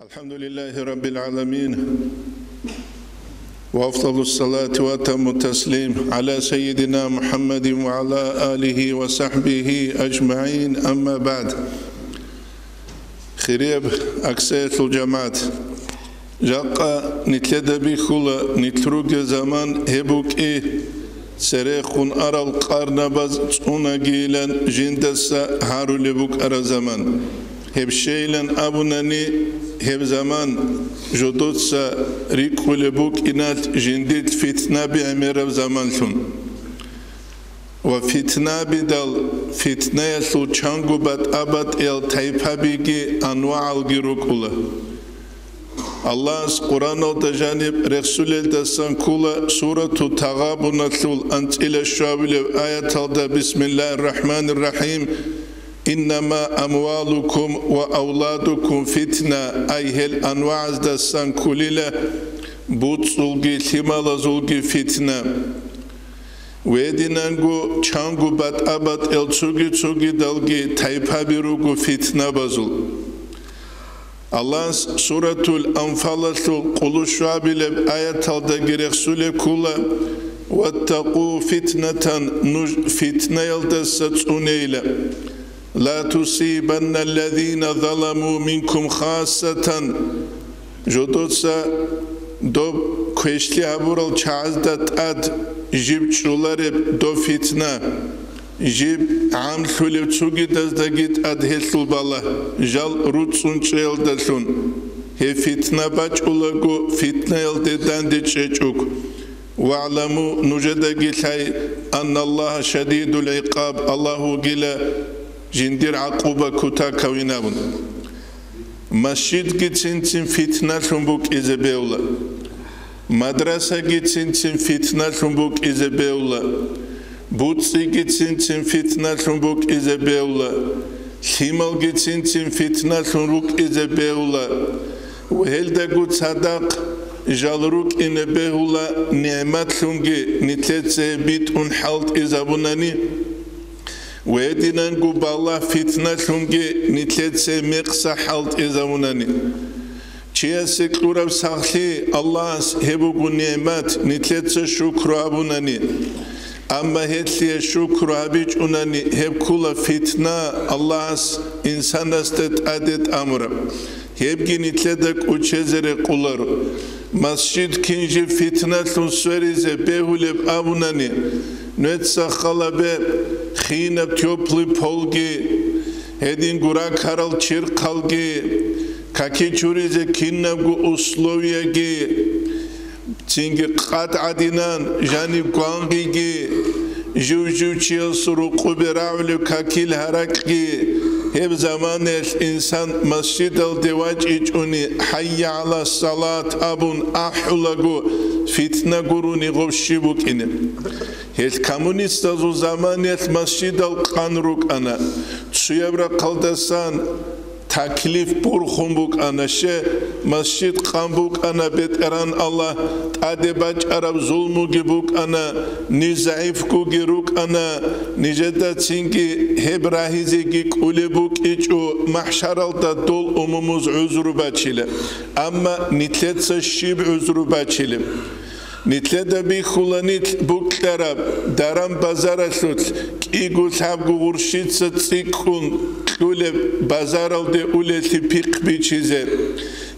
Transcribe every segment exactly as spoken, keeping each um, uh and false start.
الحمد لله رب العالمين، وأفضل الصلاة وأتم التسليم على سيدنا محمد وعلى آله وصحبه أجمعين، أما بعد. Хирияб аксаялъул жамагӀат, жакъа нилъеда бихьула, нилъ ругел заман гьеб букӀи, церехун арал къарнабаз цӀунагийилан жиндаса гьарулеб букӀараб заман. Гьеб щейилан абунани, гьеб заман жодоца рикӀкӀулеб букӀиналъ жиндилъ фитнаби гӀемераб заманлъун. Ва фитнабидал, фитнаялъул чанго батӀа-батӀиял тайпабиги анвагӀалги рукӀула. Аллагьас Къуръаналда жаниб рехсулелдасан ккола Сурату Тагъабуналъул анцӀила щуабилеб аяталда: «Бисмиллагьир рахӀманир рахӀим. Иннама амвалукум ва авладукум фитна», ай гьел анвагӀаздасан кколила буцӀцӀулги лъималазулги фитна. Гьединанго чанго батӀа-батӀиял цоги-цогидалги тайпаби руго фитнабазул. Аллагьас Суратул Анфалалъул къуллъу щуабилеб аяталдаги рехсулеб ккола: «Ваттакъу фитнатан», нуж фитнаялдаса цӀунейила. «Ла тусибанна аллазина заламу минкум хассатан». Жодоца доб квешлъи гьабурал чагӀазда тӀад жиб чӀолареб доб фитна, жиб гӀамлъулев цогидаздаги тӀад гьелъул балагь, жал руцӀцӀун чӀеялдалъун. Гьеб фитна бачӀулаго, фитнаялде данде чӀечӀого. «ВагӀламу», нужедаги лъай, «анналлагьа шадидул гӀикъаб», Аллагь вугила жиндир гӀакъуба кутакавин абун. Масжидги цин-цин фитналъун букӀизе бегьула. Мадрасаги цин-цин фитналъун букӀизе бегьула. БуцӀцӀиги цин-цин фитналъун букӀизе бегьула. Лъималги цин-цин фитналъун рукӀизе бегьула. Ва гьелдаго цадахъ жал рукӀине бегьула нигӀматлъунги нилъеца битӀун хӀалтӀизабунани, ва гьединанго балагь-фитналъунги нилъеца мекъса хӀалтӀизабунани. Чиясе кьураб сахлъи Аллагьас гьеб буго нигӀмат, нилъеца шукру гьабунани. Амма гьелъие шукру гьабичӀунани, гьеб ккола фитна, Аллагьас инсанасда тӀаде тӀамураб. Гьебги нилъеда кӀочезе рекъоларо. Масжид кин жиб фитналъун сверизе бегьулеб абунани, нуеца халабе хинаб тёплый полги, гьединго ракарал чирхъалги, каки чуризе кинабго условияги, цинги къад гӀадинан жаниб гвангъиги, жив-жив чиясул рукъубе рагӀулев какил гьаракьги, гьеб заманаялъ инсан масжидалде вачӀичӀони, «ХӀайя гӀала салат» абун ахӀулаго, фитна гурони гъов щиб букӀине. Гьел коммунистазул заманаялъ масжидал къан рукӀана, цуяб рахъалдасан таклиф борхун букӀана, щай, масжид къан букӀана, БетӀергьан Аллагь, тӀаде бачӀараб зулмуги букӀана, ниж загӀипгоги рукӀана, нижеда цинги гьеб рагьизеги кӀолеб букӀичӀо, махӀшаралда дол умумуз гӀузру бачила. Амма нилъеца щиб гӀузру бачилеб? Нилъеда бихьула нилъ букьараб даран-базаралъулъ кӀиго-лъабго гъурщица цӀикӀкӀун кьулеб базаралде улелъи пихъ бичизе.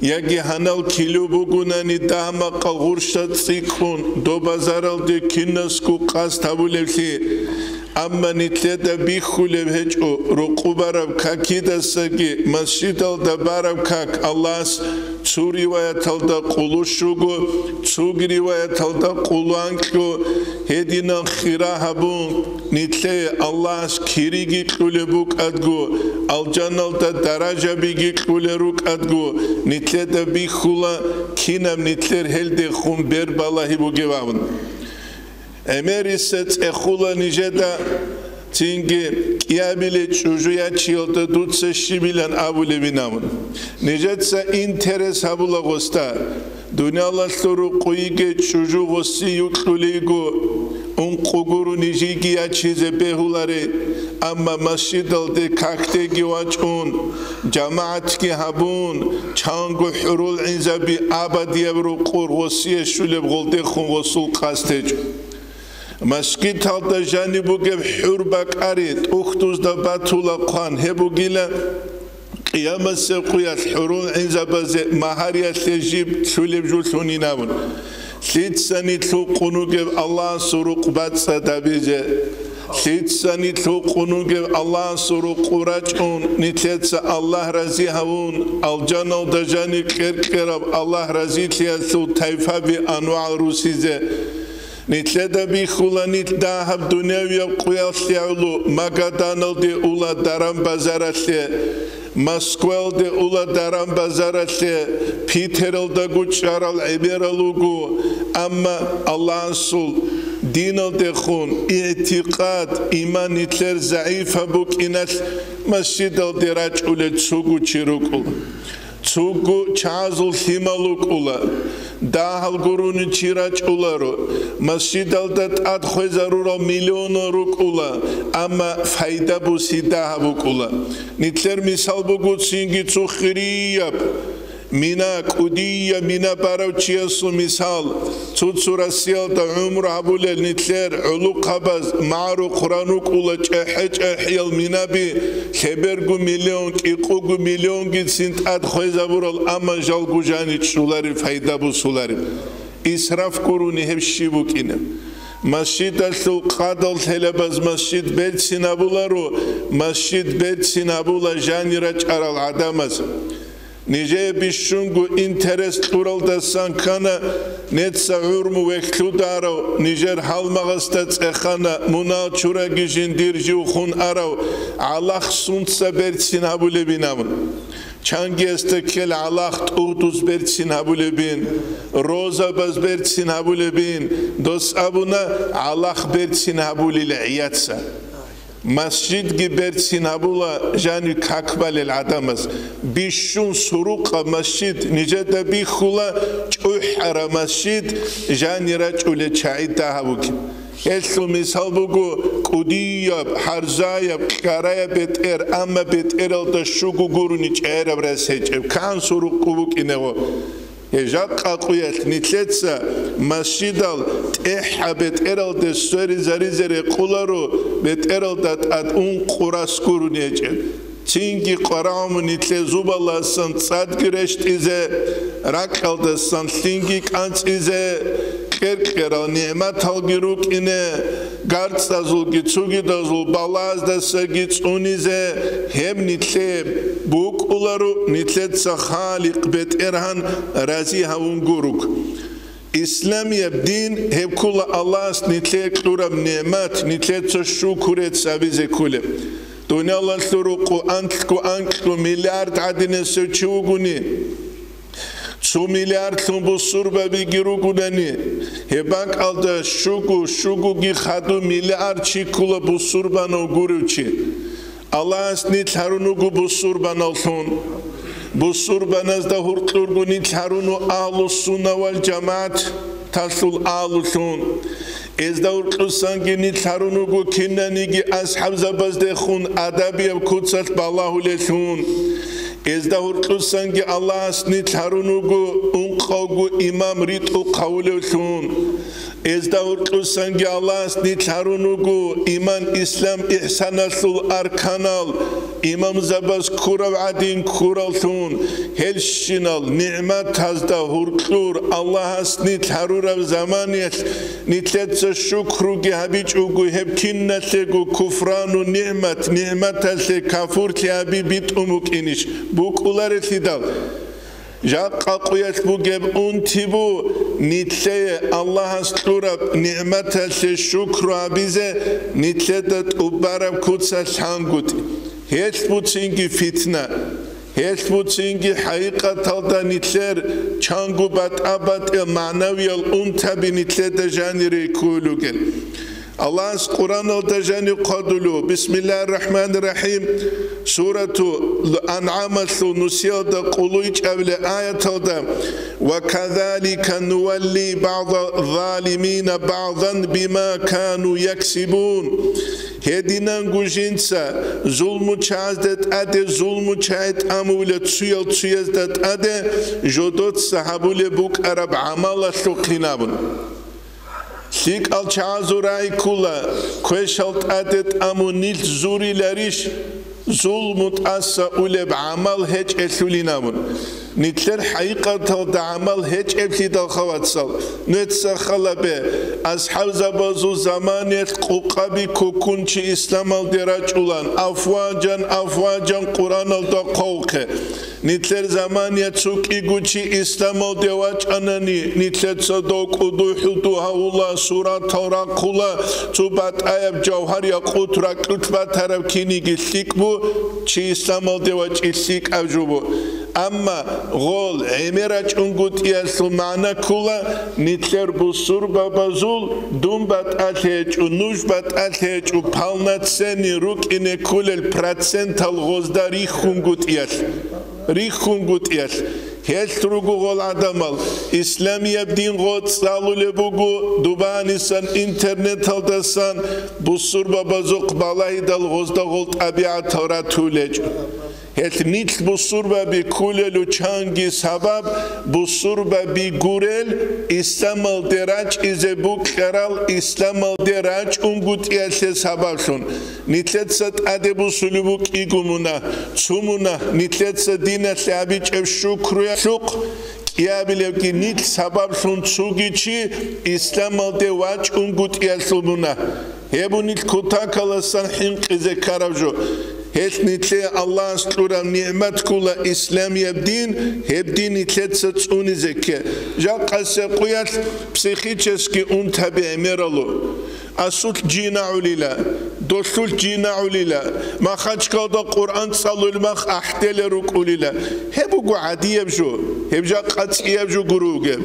Яги гьанал кило бугунани дагьа-макъал гъурща цӀикӀкӀун доб базаралде кинасго къасд гьабулевлъи. Амма нилъеда бихьулеб гьечӀо рукъубараб какидасаги масжидалда бараб как Аллагьас цо риваяталда къулущ буго, цоги риваяталда къуланкьго, гьединан хира гьабун, нилъее Аллагьас кириги кьулеб букӀадго, алжаналда даражабиги кьулел рукӀадго, нилъеда бихьула, кинаб нилъер гьелдехун бер балагьи бугеб абун. ГӀемериса цӀехула нижеда цинги кӀиабиле чӀужу ячиялда дуца щибилан абулебин абун. Нижеца интерес гьабула гъосда, дуниялалъул рукъуйиги чӀужу гъоси юкьулейго, ункъо гуро нижиги ячизе бегьуларе, Амма масжидалде какдеги вачӀун, жамагӀатги гьабун, чанго хӀурул гӀинзаби абадияб рукъур гъосие щулеб гъолдехун гъосул къасд гьечӀо. Масжидалда жаниб бугеб хӀур бакӀари тӀухьдузда батула хъван гьеб бугила, Къиямасеб къуялъ хӀурул гӀинзабазе магьариялъе жиб лъулеб жо лъунин абун. Лъицани лъукъун вугев Аллагьасул рукъ бацӀцӀад гьабизе, лъицани лъукъун вугев Аллагьасул рукъ рачӀун, нилъеца Аллагь рази гьавун, алжаналда жаниб кьер-кьераб Аллагь разилъиялъул тайфаби анвагӀал русизе. Нилъеда бихьула нилъ дагьаб дунявияб къуялъе гӀоло, Магаданалде ула даран-базаралъе, Москваялде ула даран-базаралъе, Питералдаго чӀарал гӀемерал руго, амма Аллагьасул диналдехун игӀтикъад, иман нилъер загӀипаб букӀиналъ, масжидалде рачӀулел цугу чи рукӀула. Цугу чагӀазул лъимал рукӀула, дагьал гурони чи рачӀуларо, масжидалда тӀад хвезарурал миллионал рукӀула, амма файда буси дагьаб букӀула. Нилъер мисал буго цинги цо хирияб мина, кӀудияб мина барав чиясул мисал. Цо-цо Россиялда гӀумру гьабулел нилъер гӀулухъабаз магӀарухъ ран рукӀула чӀехӀе-чӀехӀиял минаби, лъеберго миллион, кӀикъого миллионгицин тӀад хвезабурал, амма жалго жани чӀолареб, файда бусулареб. Исраф гурони гьеб щиб букӀинеб? Масжидалъул къадал лъелабаз масжид берцин гьабуларо, масжид берцин гьабула жани рачӀарал гӀадамаз. Нижее бищунго интерес кьуралдасан ккана, неца гӀурму вехьлъударав, нижер гьалмагъасда цӀехана, мунагь чураги жиндир жив хун арав гӀалахъ сунца берцин гьабулебин абун. Чангиясда ккел гӀалахъ тӀугьдуз берцин гьабулебин, розабаз берцин гьабулебин, дос абуна гӀалахъ берцин гьабулел гӀияца. Масжидги берцин гьабула жани как балел гӀадамаз. Бищун сурукъа масжид нижеда бихьула, чӀухӀара масжид жани рачӀулел чагӀи дагьаб бугеб. Гьелъул мисал буго кӀудияб, хӀарзаяб, кьараяб бетӀер, амма бетӀералда щуго гурони чӀегӀераб рас гьечӀеб, кан сурукъу букӀинего. Гьеб жакъа къуялъ нилъеца масжидал тӀехӀаб бетӀералде сверизаризе рекъоларо, бетӀералда тӀад ункъо рас гурони гьечӀеб. Цинги къварагӀуму нилъе зубаласан цӀадги рещтӀизе, ракьалдасан лъинги кӀанцӀизе, кьер-кьерал нигӀматалги рукӀине, гарцӀазулги цугидазул балаздасаги цӀунизе, гьеб нилъе букӀуларо, нилъеца Халикъ БетӀергьан рази гьавун гуруг. Исламияб дин гьеб ккула Аллагьас нилъее кьураб нигӀмат, нилъеца шукурец гьабизе кколеб. Дуниялалъул рукъу анлъго анкьго миллиард гӀадинасев чи вугони, цо миллиардлъун бусурбабиги ругунани, гьеб бакӀалда щуго-щугоги хадуб миллиард чи ккула бусурбанав гурев чи. Аллагьас нилъ гьарун вуго бусурбаналлъун. Бусурбаназда гьуркьурго нилъ гьаруну агьлу-сунна вал жамагӀаталъул агьлулъун. Гьезда гьуркьусанги нилъ гьарун вуго кинаниги асхӀабзабаздехун адабияб куцалъ балагьулеллъун. Гьезда гьуркьусанги Аллагьас нилъ гьарун вуго ункъавго имам ритӀухъ гьавулевлъун. Гьезда гьуркьусанги Аллагьас нилъ гьарун вуго иман, ислам, ихсаналъул арканал, имамзабаз ккурав гӀадин ккураллъун. Гьелщинал нигӀматазда гьуркьур Аллагьас нилъ гьарураб заманиялъ нилъеца шукруги гьабичӀого, гьеб киналъего куфрану нигӀмат, нигӀматалъе кафурлъи гьаби битӀун букӀинищ? БукӀуларелъидал. Жакъа къуялъ бугеб унти бу нилъее Аллагьас кьураб нигӀматалъе шукру гьабизе, нилъеда тӀубараб куца лъангутӀи. Гьелъ буцинги фитна, гьелъ буцинги хӀакъикъаталда нилъер чанго батӀа-батӀиял магӀнавиял унтаби нилъеда жанире кколугел. Аллагьас Къуръаналда жанив хъвадулев, бисмиллагьир рахӀманир рахӀим, сурату АнгӀамалъул нусиялда къуллуйчӀабилеб аяталда: «Ва казалика нувалли багӀзаз-залимина багӀзан бима кану яксибун». Гьединанго жинца зулмучагӀазда тӀаде зулмучагӀи тӀамулел цуял цуязда тӀаде жодоца гьабулеб букӀараб гӀамалалъухъин абун. ЛъикӀал чагӀазул рагӀи ккула, квешал тӀаде тӀамун нилъ зуриларищ? Зулму тӀаса улеб гӀамал гьечӀелъулин абун. Нилъер хӀакъикъаталда гӀамал гьечӀеблъидалха, вацал, нуеца халабе, асхӀабзабазул заманиялъ къукъаби кукун чи исламалде рачӀулан, афважан, афважан Къуръаналда хъвавухъе. Нилъер замания цо кӀиго чи исламалде вачӀанани, нилъеца дов кӀудухӀудугьавула, суратал рахъула, цо батӀаяб жавгьар-якъут ракьулъ батараб киниги лъикӀ бу, чи исламалде вачӀи лъикӀаб жо бу. Амма гъол гӀемер рачӀунгутӀиялъул магӀна ккула, нилъер бусурбабазул дун батӀалъи гьечӀо, нуж батӀалъи гьечӀо, полноценный рукӀине кколел процентал гъозда рихьунгутӀиялъ. РихьунгутӀиялъ. Гьелъ руго гъол гӀадамал, исламияб дин гъоцӀалулеб буго, дубанисан интернеталдасан бусурбабазухъ балагьидал гъозда гъол тӀабигӀатал ратулечӀо. Гьелъ нилъ бусурбаби ккулелу чанги сабаб, бусурбаби гурел, исламалде рачӀизе букьарал, исламалде рачӀунгутӀиялъе сабаблъун. Нилъеца тӀаде бусулеб букӀиго мунагь, цо мунагь, нилъеца диналъе гьабичӀеб шукруялъухъ кӀиабилебги нилъ сабаблъун цоги чи исламалде вачӀунгутӀиялъул мунагь. Гьеб нилъ кутакаласан хӀинкъизе ккараб жо. Гьелъ нилъее Аллагьас кьураб нигӀмат ккула исламияб дин, гьеб дин нилъеца цӀунизе кке. Жакъасеб къуялъ психически унтаби гӀемералу. Асулъ жинагӀулила, долъулъ жинагӀулила, Махачкалда Къуръан цӀалулеб мах ахӀделел рукӀулила. Гьеб буго гӀадияб жо, гьеб жакъа цӀияб жо гуро бугеб.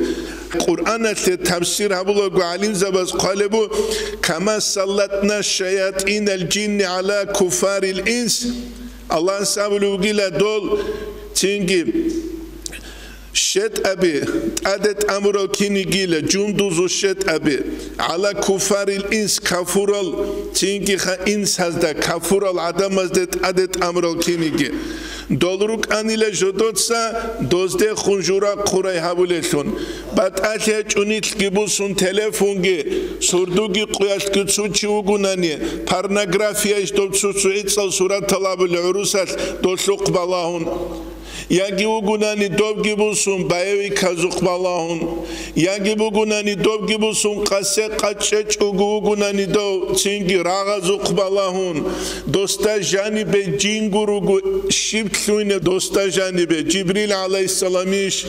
Къуръаналъе тафсир гьабулаго гӀалимзабаз хъвалеб бу: «Кама саллатна шаятинал жинни гӀала куфарил инс». Аллагьас абулев вугила дол цинги шетӀаби, тӀаде тӀамурал кинигила, жундузул шетӀаби, гӀала куфарил инс, кафурал, цинги ха инсазда, кафурал гӀадамазде тӀаде тӀамурал киниги. Дол рукӀанила жодоца доздехун жура хъурай гьабулелъун. БатӀалъи гьечӀо нилъги бусун телефонги, сурдуги къуялъги цо чи вугунани, порнография иш дов цо-цо гӀицӀал суратал абулел гӀурусалъ долъухъ балагьун. Яги вугунани довги бусун боевиказухъ балагьун, яги бугунани довги бусун къасе къачӀечӀого вугунани дов цинги рагъазухъ балагьун, досда жанибе жинго руго, щиб лъугьине досда жанибе, Жибрил гӀалайгьиссаламищ,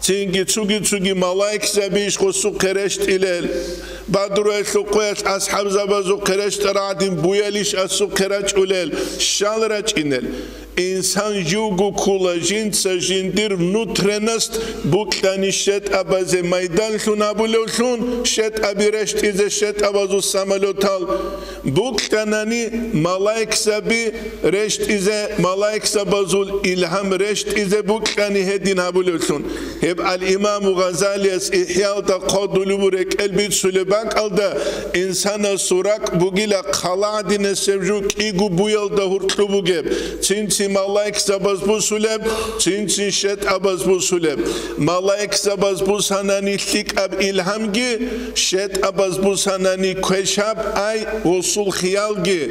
цинги цуги-цуги малаикзабищ гъосухъе рещтӀилел, Бадруялъул къоялъ асхӀабзабазухъе рещтӀарагӀдин буялищ асухъе рачӀулел, щал рачӀинел. Инсан живго ккула жинца жиндир внутренность букьани щетӀабазе майданлъун абулевлъун, щетӀаби рещтӀизе щетӀабазул самолетал букьанани, малаикзаби рещтӀизе, малаикзабазул илгьам рещтӀизе букьани гьедин гьабулевлъун. Гьеб ал-Имаму Гъазалияс ИхӀялда хъвалеб буго рекӀел бицулеб бакӀалда, инсанасул ракӀ бугила хъалагӀдинасеб жо кӀиго буялда гьуркьу бугеб, цинцин малаикзабаз бусулеб, цинцин щетӀабаз бусулеб. Малаикзабаз бусанани лъикӀаб илгьамги, щетӀабаз бусанани квешаб ай гъосул хиялги.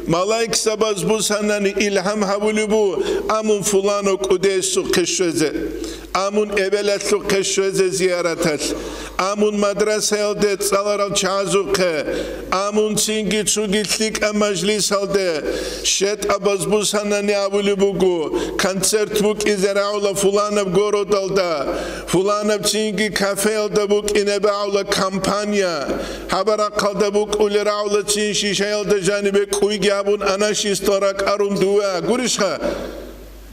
Малаикзабаз бусанани илгьам гьабулеб бу, амун фуланав кӀудиясухъе щвезе. Амун эбелалъухъе щвезе зияраталъ, амун мадрасаялде цӀаларал чагӀазухъе, амун цинги цуги лъикӀаб мажлисалде. ШетӀабаз бусанани абулеб буго, концерт букӀизе рагӀула фуланаб городалда, фуланаб цинги кафеялда букӀине багӀула компания, гьаб рахъалда букӀулел рагӀула цин шишаялда жанибе кӀуйги абун анашистал ракӀарун дуве, гурищха?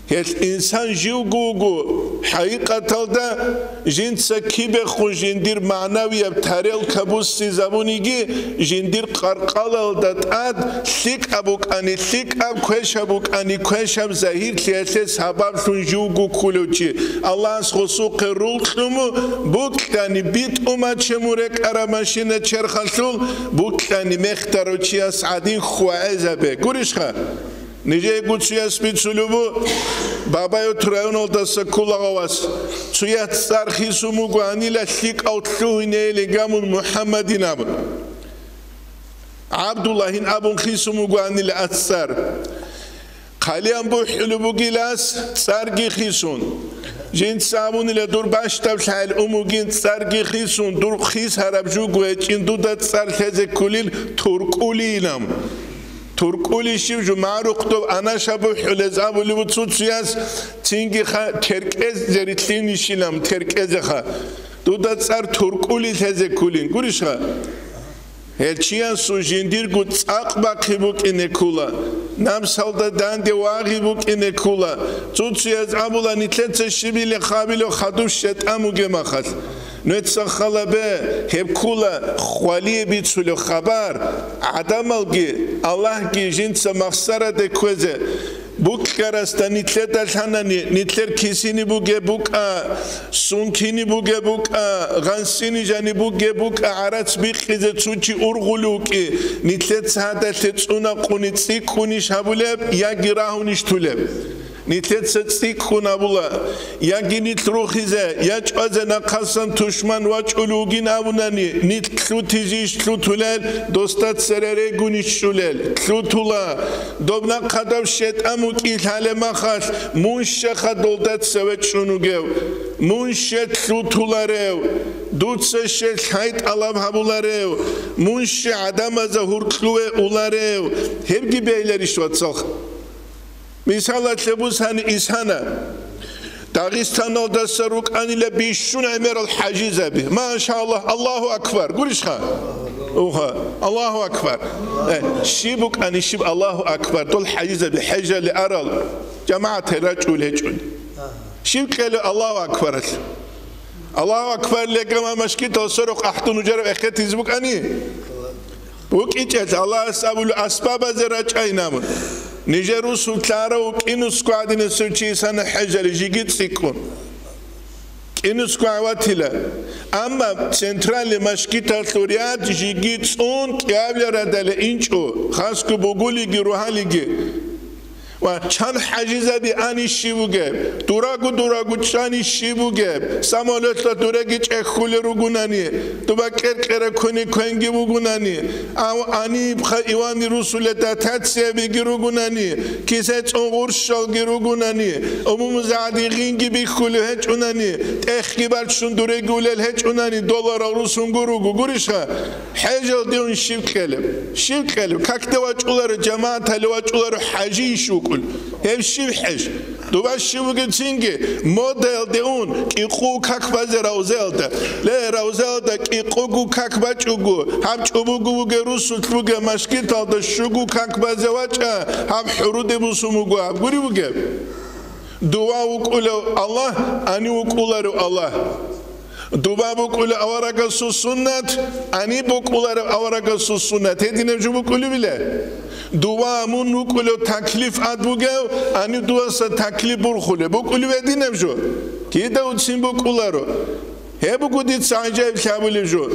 Гьелъ инсан живго вуго, хӀакъикъаталда жинца кибехун жиндир магӀнавияб тарелка буссизабуниги, жиндир къаркъалалда тӀад лъикӀаб букӀани лъикӀаб, квешаб букӀани квешаб, загьирлъиялъе сабаблъун живго кколев чи. Аллагьас гъосухъе рул кьун, букьани битӀума чему рекӀараб машина черхалъул, букьани мехтарав чияс гӀадин хьвагӀезабе. Гурищха? Нижего цуяс бицулеб бу, Бабайот районалдаса ккола гъавас. Цуяц цӀар хисун бугоанила лъикӀав лъугьинейилан гамун МухӀаммадин абун. ГӀабдуллагьин абун хисун бугоанила ац цӀар. Хъалиян бухӀулеб бугилас цӀарги хисун. Жинца абунила дур бащдаб лъагӀел умугин цӀарги хисун, дур хис гьараб жуго гьечӀин дуда цӀар лъезе ккулил туркӀулинам. ТуркӀули щиб жо магӀрухъдаб анаша бухӀулез абулеб цуцуяс, цинги ха теркӀезе рилълъинищилан теркӀезеха. Дуда цӀар туркӀули лъезе ккулин гурищха? Гьел чиясул жиндирго цӀакъ бахъи букӀине ккула, намсалда данде вагъи букӀине ккула. Цуцуяз абула, нилъеца щибиле хабилев хадуб щетӀан бугеб махалъ. Нуеца халабе, гьеб ккула хвалие бицулев хабар, гӀадамалги, Аллагьги жинца махсараде кквезе. Букьарасда нилъеда лъанани, нилъер кисини бугеб букӀа, сункини бугеб букӀа, гъансини жани бугеб букӀа, гӀарац бикъизе цучи ургъулев вукӀи, нилъеца гьадалъе цӀунакъуни цӀикӀкӀунищ гьабулеб яги рагьунищ тулеб? Нилъеца цӀикӀкӀун абула, яги нилъ рухизе, я чӀвазе нахъасан тушман вачӀулев вугин абунани, нилъ лъутизищ лъутулел, досда цере регунищ чӀулел, лъутула. Доб нахъадав щетӀан вукӀи лъалеб махалъ, мун щеха долда цеве чӀун вугев? Мун ще лъутуларев? Дуца ще лъай тӀалаб гьабуларев? Мун ще гӀадамазда гьуркьуве уларев? Гьебги бегьиларищ, вацал? Мисалалъе бусани исана, Дагъистаналдаса рукӀанила бищун гӀемерал хӀажизаби. Машаллагь, Аллагьу акбар. Гурищха? Уха, Аллагьу акбар. Э, щиб букӀани щиб Аллагьу акбар. Дол хӀажизаби хӀежале арал. ЖамагӀат гьел рачӀул гьечӀун. Щиб кьела Аллагьу акбаралъ? Аллагьу акбар легама машгидал сорухъ ахӀдун нужер эхетизе букӀани? БукӀичӀел Аллагьас абулеб асбабазе рачӀайин абун. Нижер русул лъарав кӀинусго гӀадинасев чи сана хӀежали жиги цӀикӀкӀун. КӀинусго гӀаватила. Амма центральный машгиталъул ряд жиги цӀун кӀиабилеб радале инчӀо, хасго бугулиги рухӀалиги. Ва чан хӀажизаби ани щиб бугеб? Дурагу-дурагу чӀани щиб бугеб? Самолетла дуреги чӀехьулел ругунани, дуба кьер-кьера квени квенги бугунани, ав анибха ивани русуле дотациябиги ругунани, кисе цӀун гъурщалги ругунани, умумузагӀади гъинги бихьулев гьечӀунани, тӀехги барччун дуреги улел гьечӀунани, долларал русунго руго, гурищха? ХӀежалде ун щиб кьелеб? Щиб кьелеб? Какде вачӀуларо, жамагӀаталде вачӀуларо, хӀажийищ вукӀун? Гьеб щиб хӀеж? Дуба щиб бугеб цинги, модаялде ун, кӀикъу как базе равзаялда. Ле, равзаялда кӀикъугу как бачӀугу, гьаб чӀубугу бугеб русулъ бугеб машгиталда щугу как базе вачӀа, гьаб хӀуруде бусун буго, гьаб гури бугеб? Дова вукӀулев Аллагь, ани вукӀуларев Аллагь. Дова букӀулев аварагасул суннат, ани букӀуларев аварагасул суннат. Гьединаб жо букӀулебила? Дова мун вукӀулев таклиф ад бугев, ани дуваса таклиф бурхулеб? БукӀулеб гьединаб жо? Кида уцин букӀуларо? Гьеб буго дица гӀажаиблъи гьабулеб жо.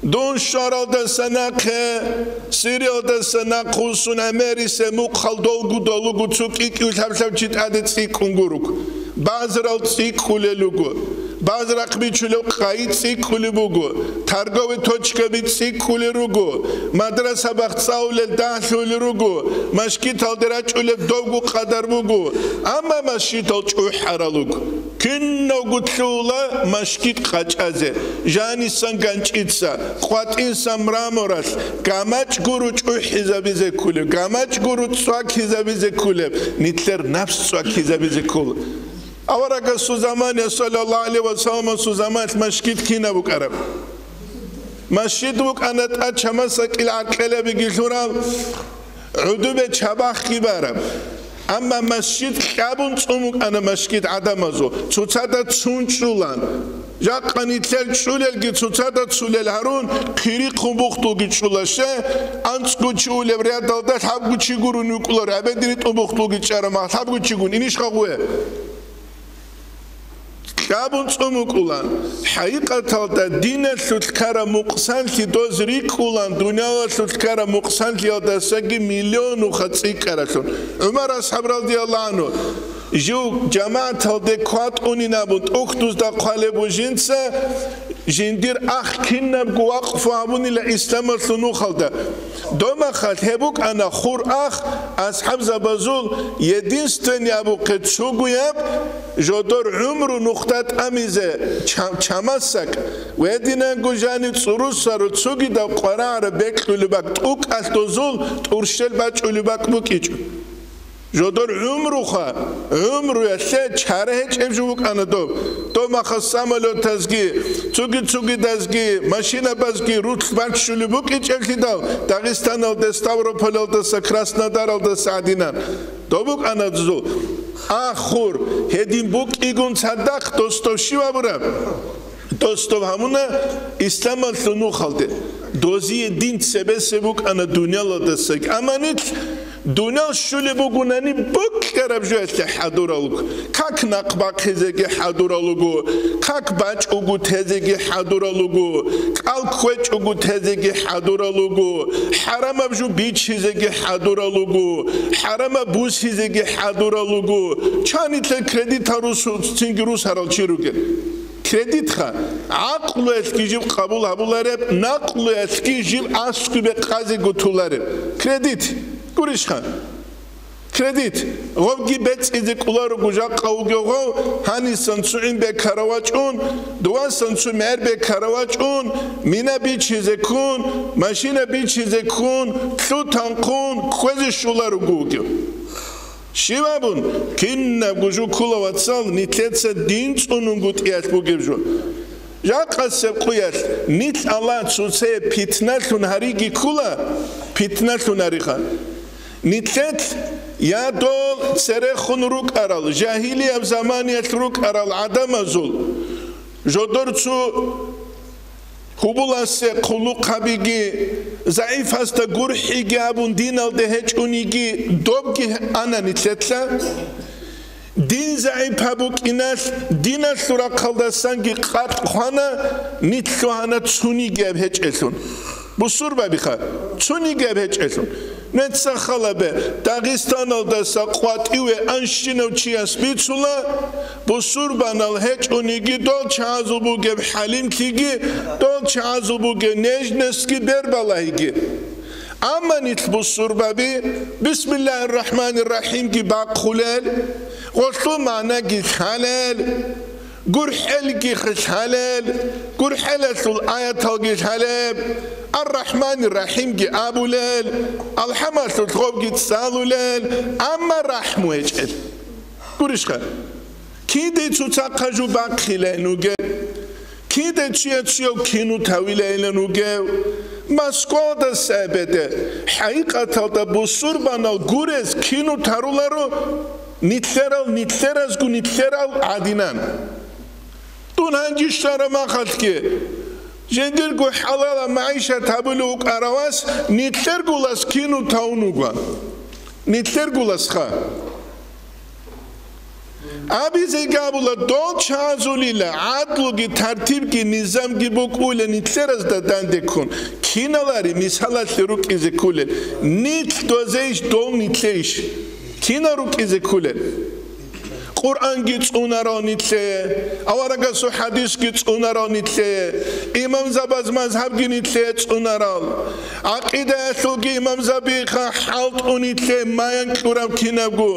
Дун щваралдаса нахъе, Сириялдаса нахъвуссун гӀемерисе мухъал долгу-долугу цо кӀикӀив лъаб-лъаб чи тӀаде цӀикӀкӀун гуруг. Базарал цӀикӀкӀулел руго. Базарахъ бичулев къайи цӀикӀкӀулеб буго. Торговый точкаби цӀикӀкӀулел руго. Мадраса бахцӀаулел дагьлъулел руго. Машгиталде рачӀулеб довго къадар буго. Амма машгитал чӀухӀарал руго. Киналго лъугьула машгит къачӀазе, жанисан ганчӀица, къватӀинсан мраморалъ, гамачӀ гуро чӀухӀизабизе кколеб, гамачӀ гуро цӀвакизабизе кколеб, нилъер напс цӀвакизабизе ккола. Аварагасул замане, саллаллагьу гӀалайгьи ва салламасул заманалъ машгит кинаб букӀараб? Машгит букӀана тӀад чамасакӀил гӀаркьелабиги лъурал, гӀудубе чабахъги бараб. Амма масжид кьабун цӀун букӀана, масжид гӀадамазул цоцазда цун чӀулан. Жакъа нилъер чӀулелги цоцазда цулел гьарун, хъирихъун бухтулги чӀула ще, анцӀго чи улеб рядалда лъабго чи гурони вукӀула, гӀебедине тӀун бухтулги чӀарама лъабго чи гун, инищха гъуе? Кьабун цӀун букӀулан. ХӀакъикъаталда диналъулъ ккараб мукъсанлъи доз рикӀкӀулан, дуниялалъулъ ккараб мукъсанлъиялдасаги миллионуха цӀикӀкӀаралъун. ГӀумар асхӀаб радияллагьу гӀанхӀу жив жамагӀаталде кватӀунин абун, тӀухьдузда хъвалеб бугин жинца, жиндир ах кинабго вакъфу гьабунила исламалъул нухалда. Домахалъ гьеб букӀана хур ах, асхӀабзабазул единственный абухъе цугуяб, жодор гӀумру нухда тӀамизе чам-, чамасакӀ, гьединанго жанив цӀурусару цугидаб къварагӀараб бекьулеб бакӀ, тӀукӀалъ дозул тӀурщел бачӀулеб бакӀ букӀичӀо. Жодор гӀумруха, гӀумруялъе чара гьечӀеб жо букӀана доб. Домахъа самолетазги, цуги-цугидазги, машинабазги рулъ баччулеб букӀичӀеблъидал, Дагъистаналде, Ставрополалдаса, Краснодаралдаса гӀадинан. Доб букӀана дозул. Ахур, гьедин букӀигун цадахъ дос дов щив абураб? Дос дов гьабуна исламалъул нухалде. Дозие дин цебесеб букӀана дуниялалдасаги. Амма нилъ дуниял щулеб бугунани бокьараб жоялъе хӀадурал руго. Как нахъ бахъизеги хӀадурал руго, как бачӀого тезеги хӀадурал руго, кӀал кквечӀого тезеги хӀадурал руго, хӀарамаб жо бичизеги хӀадурал руго, хӀарамаб бусизеги хӀадурал руго. Чан нилъер кредитал рус-, цинги русарал чи ругел? Кредитха, гӀакълуялъги жиб къабул гьабулареб, накълуялъги жиб аскӀубе къазе гутулареб. Кредит. Гурищха? Кредит. Гъовги бецӀизе кӀоларуго жакъа вугев гъов, гьанисан цо гӀин бекаравачӀун, дувасан цо мер бекаравачӀун, мина бичизе ккун, машина бичизе ккун, лъутан хъун, кквезе щоларуго вугев. Щиб абун, кинабго жо ккола, вацал, нилъеца дин цӀунун гутӀиялъ бугеб жо. Жакъасеб къуялъ нилъ Аллагь цоцае питналъун гьариги ккола, питналъун гьариха. Нилъелъ я дол церехун рукӀарал, жагьилияб заманиялъ рукӀарал гӀадамазул жодор цо Гьубуласе хъулухъ гьабиги, загӀипасда гурхӀиги абун диналде гьечӀониги, добги ана нилъелъа. Дин загӀип гьабукӀиналъ, диналъул рахъалдасанги къатӀ хвана, нилъ лъугьана цунигияб гьечӀелъун. Бусурбабиха, цунигияб гьечӀелъун. Нецахъ халабе, Дагъистаналдаса къватӀиве анщинав чияс бицула, бусурбанал гьечӀониги, дол чагӀазул бугеб хӀалимлъиги, дол чагӀазул бугеб нежностьги бербалагьиги. Амма нилъ бусурбаби, бисмиллагьир рахӀманир рахӀимги бахъулел, гъолъул магӀнаги лъалел, гурхӀелги лъалел, гурхӀелалъул аяталги лъалеб, Ар-Рахманир-Рахимги абулел, алхӀамалъулъ гъобги цӀалулел, амма рахӀму гьечӀел. Гурищха? Кидай цоцахъа жо бахъилайин вугев? Кидай чияцияв кину тавилайилан вугев? Москвалдаса эбеде, хӀакъикъаталда бусурбанал гурез кину таруларо, нилъерал, нилъеразгу нилъерал гӀадинан. Дун гьанже щвараб махалъги, жиндирго хӀалалаб магӀишат гьабулев вукӀаравас нилъергулас кину тавун вуго. Нилъергуласха. Абизе гьабула, дол чагӀазулила гӀадлуги, тартибги, низамги букӀула нилъеразда дандеккун. Киналари мисалалъе рукӀизе кколел. Нилъ дозейищ, дол нилъейищ? Кинал рукӀизе кколел? Къуръанги цӀунарал нилъее, аварагасул хӀадисги цӀунарал нилъее, имамзабаз мазгьабги нилъее цӀунарал, гӀакъидаялъулги имамзабиха хӀалтӀу нилъее маян кьураб кинабго.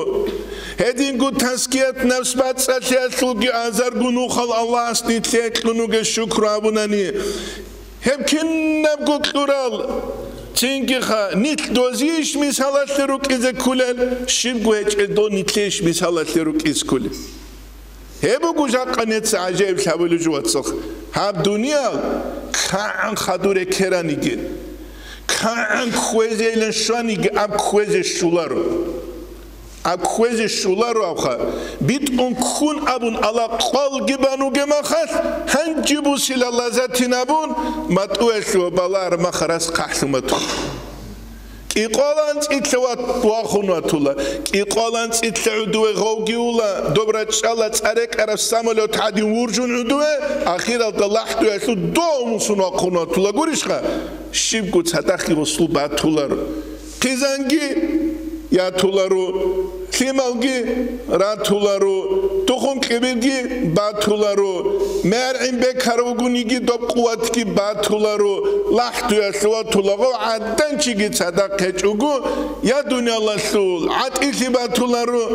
Гьединго тазкият-нафс бацӀцӀалъиялъулги азарго нухал Аллагьас нилъее кьун вугес шукру абунани, гьеб кинабго кьурал, цинги-ха, нилъ дозийищ мисалалъе рукӀизе кколел, щибго гьечӀел дол нилъейищ мисалалъе рукӀизе кколел? Гьеб буго жакъа нецаца гӀажаиб лъабулеб жо, вацал. Гьаб дуниял кагӀан хадур рекераниги, кагӀан кквезейилан щваниги, аб кквезе щоларо. А кквезе щоларо абха, битӀун ккун абун ала къвалги бануге махалъ, гьанже бусила лазатин абун, матӀуялъув балагьар махарас хъахӀлъумату. КӀикъвалан цӀилъа ват-, вахун ватула, кӀикъвалан цӀилъа гӀудуве гъовги ула, доб рачӀчӀала цӀарекӀараб самолет гӀадин вуржун гӀудуве, ахиралда лахӀдуялъул дов мусун вахъун ватула гурищха? Щибго цадахъги гъосул батуларо. Хъизанги ятуларо, лъималги ратуларо, тухум-кьибилги батуларо, мергӀин бекарав вугониги доб къуватги батуларо, лахӀдуялъуватулаго гӀаданчиги цадахъ гьечӀого, я дуниялалъул гӀатӀилъи батуларо,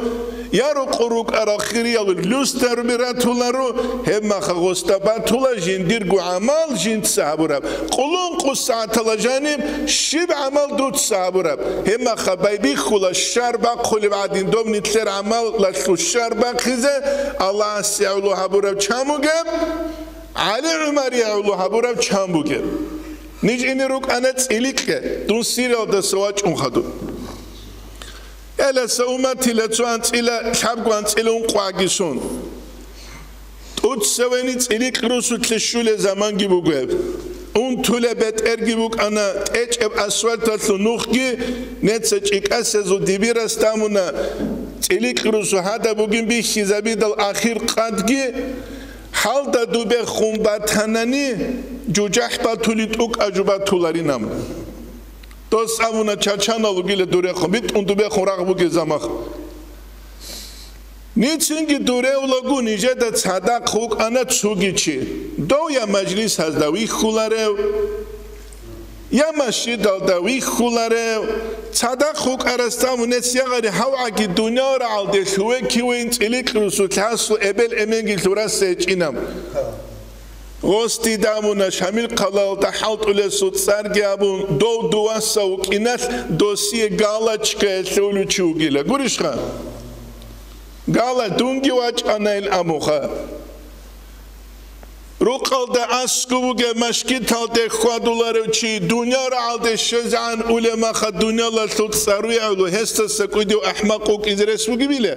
я рукъу рукӀарал хириял люстарби ратуларо, гьебмаха гъосда батула жиндирго гӀамал жинца гьабураб. Къулун къусагӀатала жаниб щиб гӀамал дуца гьабураб, гьебмаха байбихьула щар бахъулеб гӀадин доб нилъер гӀамалалъул щар бахъизе Аллагьасе гӀоло гьабураб чан бугеб, ГӀали ГӀумарие гӀоло гьабураб чан бугеб. Ниж ине рукӀана цӀиликье, дун Сириялдаса вачӀун хадуб. Эласа умматила цо анцӀила, лъабго анцӀила ункъо гӀаги сон. ТӀуцавени цӀиликь русулъе щулеб заманги буго гьеб. Унтулеб бетӀерги букӀана, тӀечӀеб асфальталъул нухги, неца чӀикӀасезул дибирас тамуна, цӀиликь русу гьадаб бугин бихьизабидал ахир къадги, гьалда дубехун батанани, жужахӀ батулин тӀукӀа жо батуларинан. Дос абуна, чачанал вугила дурехун, битӀун дубехун рагъ бугезамах. Ницинги дуревлаго нижеда цадахъ вукӀана цуги чи. Дов я мажлисазда вихьуларев, я масжидалда вихьуларев, цадахъ вукӀарасда мунец ягъари гьавгӀаги дуниял рагӀалде лъуве-кивейин цӀиликь русулъасул эбел-эменги лъурас гьечӀинаб. Гъости дамуна Шамил хъалалда хӀалтӀулесул цӀарги абун, дов дуваса вукӀиналъ досие галочка лъулев чи вугила. Гурищха? Гала дунги вачӀана ил амуха. Рукъалда аскӀов вугев машгиталде хьвадуларев чи дуниял рагӀалде щвезегӀан улеб маха дуниялалъул цӀаруе гӀоло гьесдаса кӀудив ахӀмакъ вукӀизе рес бугебила?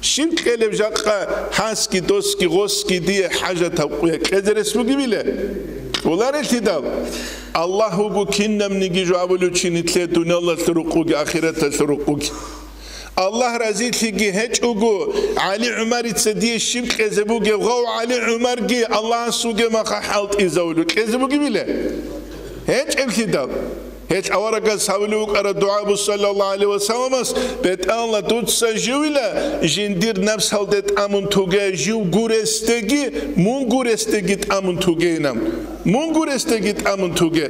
Щиб кьелеб жакъа гьасги, досги, гъосги дие хӀажатаб къуя кьезе рес бугебила? Кьоларелъидал, Аллагь вуго кинабниги жо абулев чи нилъее дуниялалъул рукъуги ахираталъул рукъуги. Аллагь разилъиги гьечӀого, ГӀали ГӀумарица дие щиб кьезе бугеб гъав ГӀали ГӀумарги Аллагьас вугеб маха хӀалтӀизавулев кьезе бугебила? ГьечӀеблъидал. Гьелъ аварагас гьавулев вукӀараб дугӀа буго, саллаллагьу гӀалайгьи ва салламас: «БетӀалла, дуца живила, жиндир напсалде тӀамун туге, жив гуресдеги, мун гуресдеги тӀамун тугейилан. Мун гуресдеги тӀамун туге».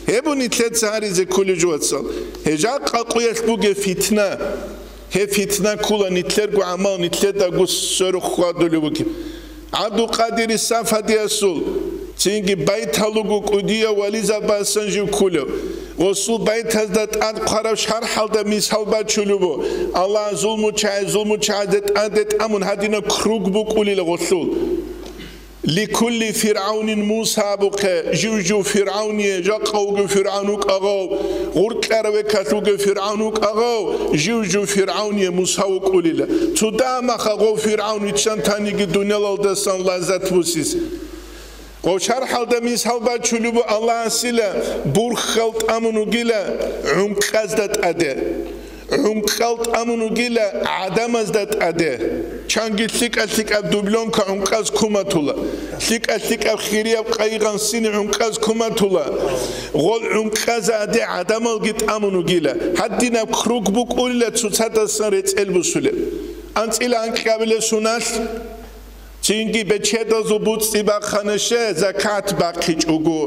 Гьеб буго нилъеца гьаризе кколеб жо, вацал. Гьеб жакъа къуялъ бугеб фитна. Гьеб фитна ккола нилъерго гӀамал нилъедаго сверухъ хьвадулев вугеб. ГӀабдулкъадири Сафадиясул цинги байтал руго кӀудияв вализабасан жив кколев. Гъосул байтазда тӀад хъвараб шархӀалда мисал бачулеб буго: Аллагь зулмучагӀи-, зулмучагӀазде тӀаде тӀамун гьадинаб круг букӀулила гъолъул. «Ликулли фиргӀавнин Муса» абухъе, жив-жив фиргӀавние, жакъа вугев фиргӀавн вукӀа гъав, гъуркьараве калъугев фиргӀавн вукӀа гъав, жив-жив фиргӀавние Муса вукӀулила. Цо дагьа маха гъов фиргӀавн виччан таниги дуниялалдасан лаззат бусис. Гъов шархӀалда мисал бачулеб буго Аллагьасила бурхьал тӀамун вугила гӀункъазда тӀаде. ГӀункъал тӀамун вугила гӀадамазда тӀаде. Чанги лъикӀа-лъикӀаб дублёнка гӀункъаз куматула, лъикӀа-лъикӀаб хирияб къайгъан сини гӀункъаз куматула. Гъол гӀункъазаде гӀадамалги тӀамун вугила. Гьадинаб круг букӀулила цоцадасан рецӀел бусулеб. АнцӀила анкьабилеб суналъ Цинги бечедазул буцӀцӀи бахъана, ще закат бахъичӀого.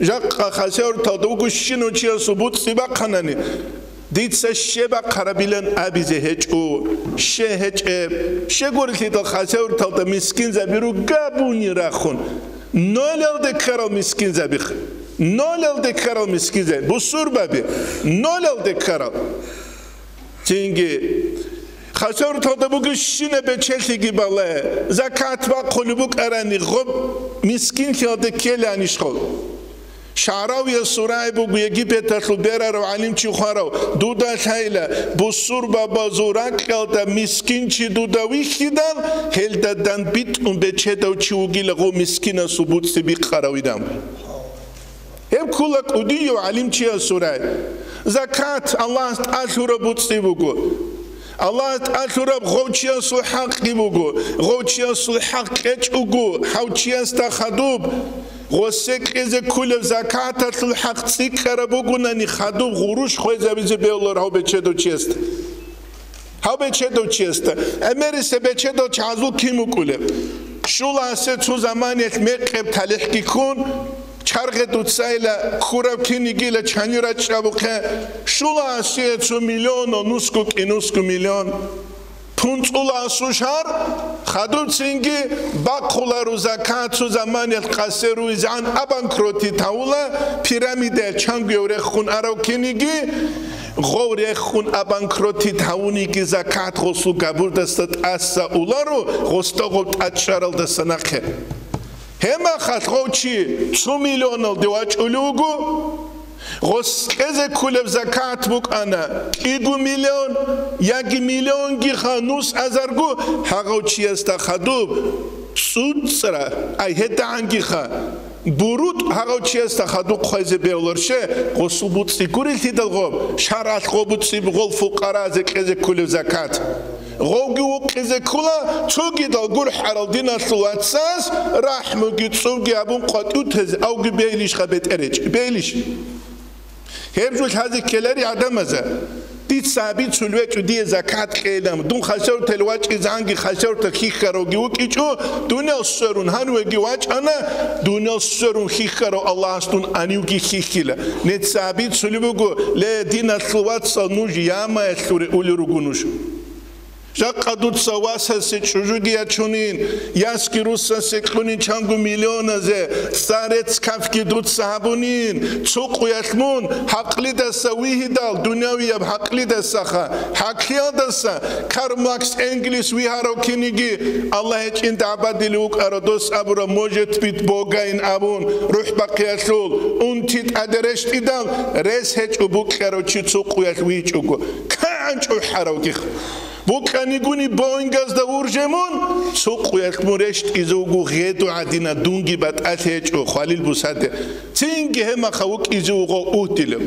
Жакъа хасавюрталда вугощинав чиясул буцӀцӀи бахъанани, дица ще бахъарабилан абизе гьечӀо. Ще гьечӀеб. Щегорилъидал хасавюрталда мискинзаби ругабуни рахун, нолалде ккарал мискинзабихъ. Нолалде ккарал мискинзаби. Бусурбаби. Нолалде ккарал. Цинги, хасавюрталда бугищина бечелъиги бале, закат бахъулеб букӀарани, гъоб мискинлъиялде ккеланищ гъол? Шагьравиясул рагӀи буго Египеталъул берарав гӀалимчи хварав: «Дуда лъайла, бусурбабазул ракьалда мискинчи дуда вихьидал, гьелда дандбитӀун бечедав чи вугила гъов мискинасул буцӀи бикъаравидал». Гьеб ккола кӀудияв гӀалимчиясул рагӀи. Закат Аллагьас тӀалъураб буцӀи буго. Аллагьас тӀалъураб гъов чиясул хӀакъги буго. Гъов чиясул хӀакъ кьечӀого, гьав чиясда хадуб, гъосе кьезе кколеб закаталъул хӀакъ цӀикӀкӀараб бугунани, хадуб гъурущ хвезабизе бегьулар гьав бечедав чиясда. Гьав бечедав чиясда. ГӀемерисеб бечедал чагӀазул кин вукӀулеб? Щула асе цо заманиялъ мекъеб талихӀги ккун, чаргъе дуцайила ккураб кинигила чани рачӀчӀабухъе, щула асие цо миллионал нусго кӀинусго миллион. ПунцӀула асу шар, хадубцинги бахъулару закат цо заманиялъ къасе руизегӀан абанкротит гьавула, пирамидаялъ чангуяв рехун арав киниги, гъов рехун абанкротит гьавуниги закат гъосул габурдаса тӀаса улару, гъосда гъов тӀачӀаралдаса нахъе. Гьебмахалъ гъов чи цо миллионалде вачӀулев вуго, гъос кьезе кколеб закат букӀана кӀиго миллион, яги миллионгиха нус азарго, гьагъав чиясда хадуб цӀуцӀра, ай гьедагӀангиха, бурутӀ гьагъав чиясда хадуб хвезе бегьуларше, гъосул буцӀи гурелъидал гъоб, шаргӀалъ гъо буцӀи гъол фукъаразе кьезе кколев закат. Гъовги вукъизе ккола, цогидал гурхӀарал диналъул вацас рахӀмуги цӀувги абун къватӀутезе авги бегьилищха бетӀеречӀ? Бегьилищ? Гьеб жо лъазе ккелари гӀадамаза. Дица абицулев гьечӀо дие закат кьейилан. Дун хасавтал вачӀизанги хасавтал хихьаравги вукӀичӀо, дуниял сверун гьанвеги вачӀана, дуниял сверун хихьарав Аллагьас дун гьанивги хихьила. Нецаби цулеб буго, ле, диналъул вацал, нуж ямаялъуре улел руго нуж. Жакъа дуца васасе чӀужуги ячунин, ясги руссасе кьунин чанго миллионазе, цӀарец кафги дуца гьабунин, цо къуялъ мун, гьакълидаса вигьидал, дунявияб гьакълидасаха, гьакълиялдаса, Карл Макс Энгельс вигьарав киниги, Аллагь гьечӀин дагӀбадилев вукӀарав дос абураб, может быть, Бога ин абун, рухӀбахъиялъул, унти тӀаде рещтӀидал, рес гьечӀо букьарав чи цо къуялъ вичӀого, кагӀан чӀухӀаравгих. Букьанигуни Боингазда вуржемун, цо къуялъ мун рещтӀизе вуго гъеду гӀадина, дунги батӀалъи гьечӀо, хвалил бусаде. Цинги гьемаха вукӀизе вуго угьдилев.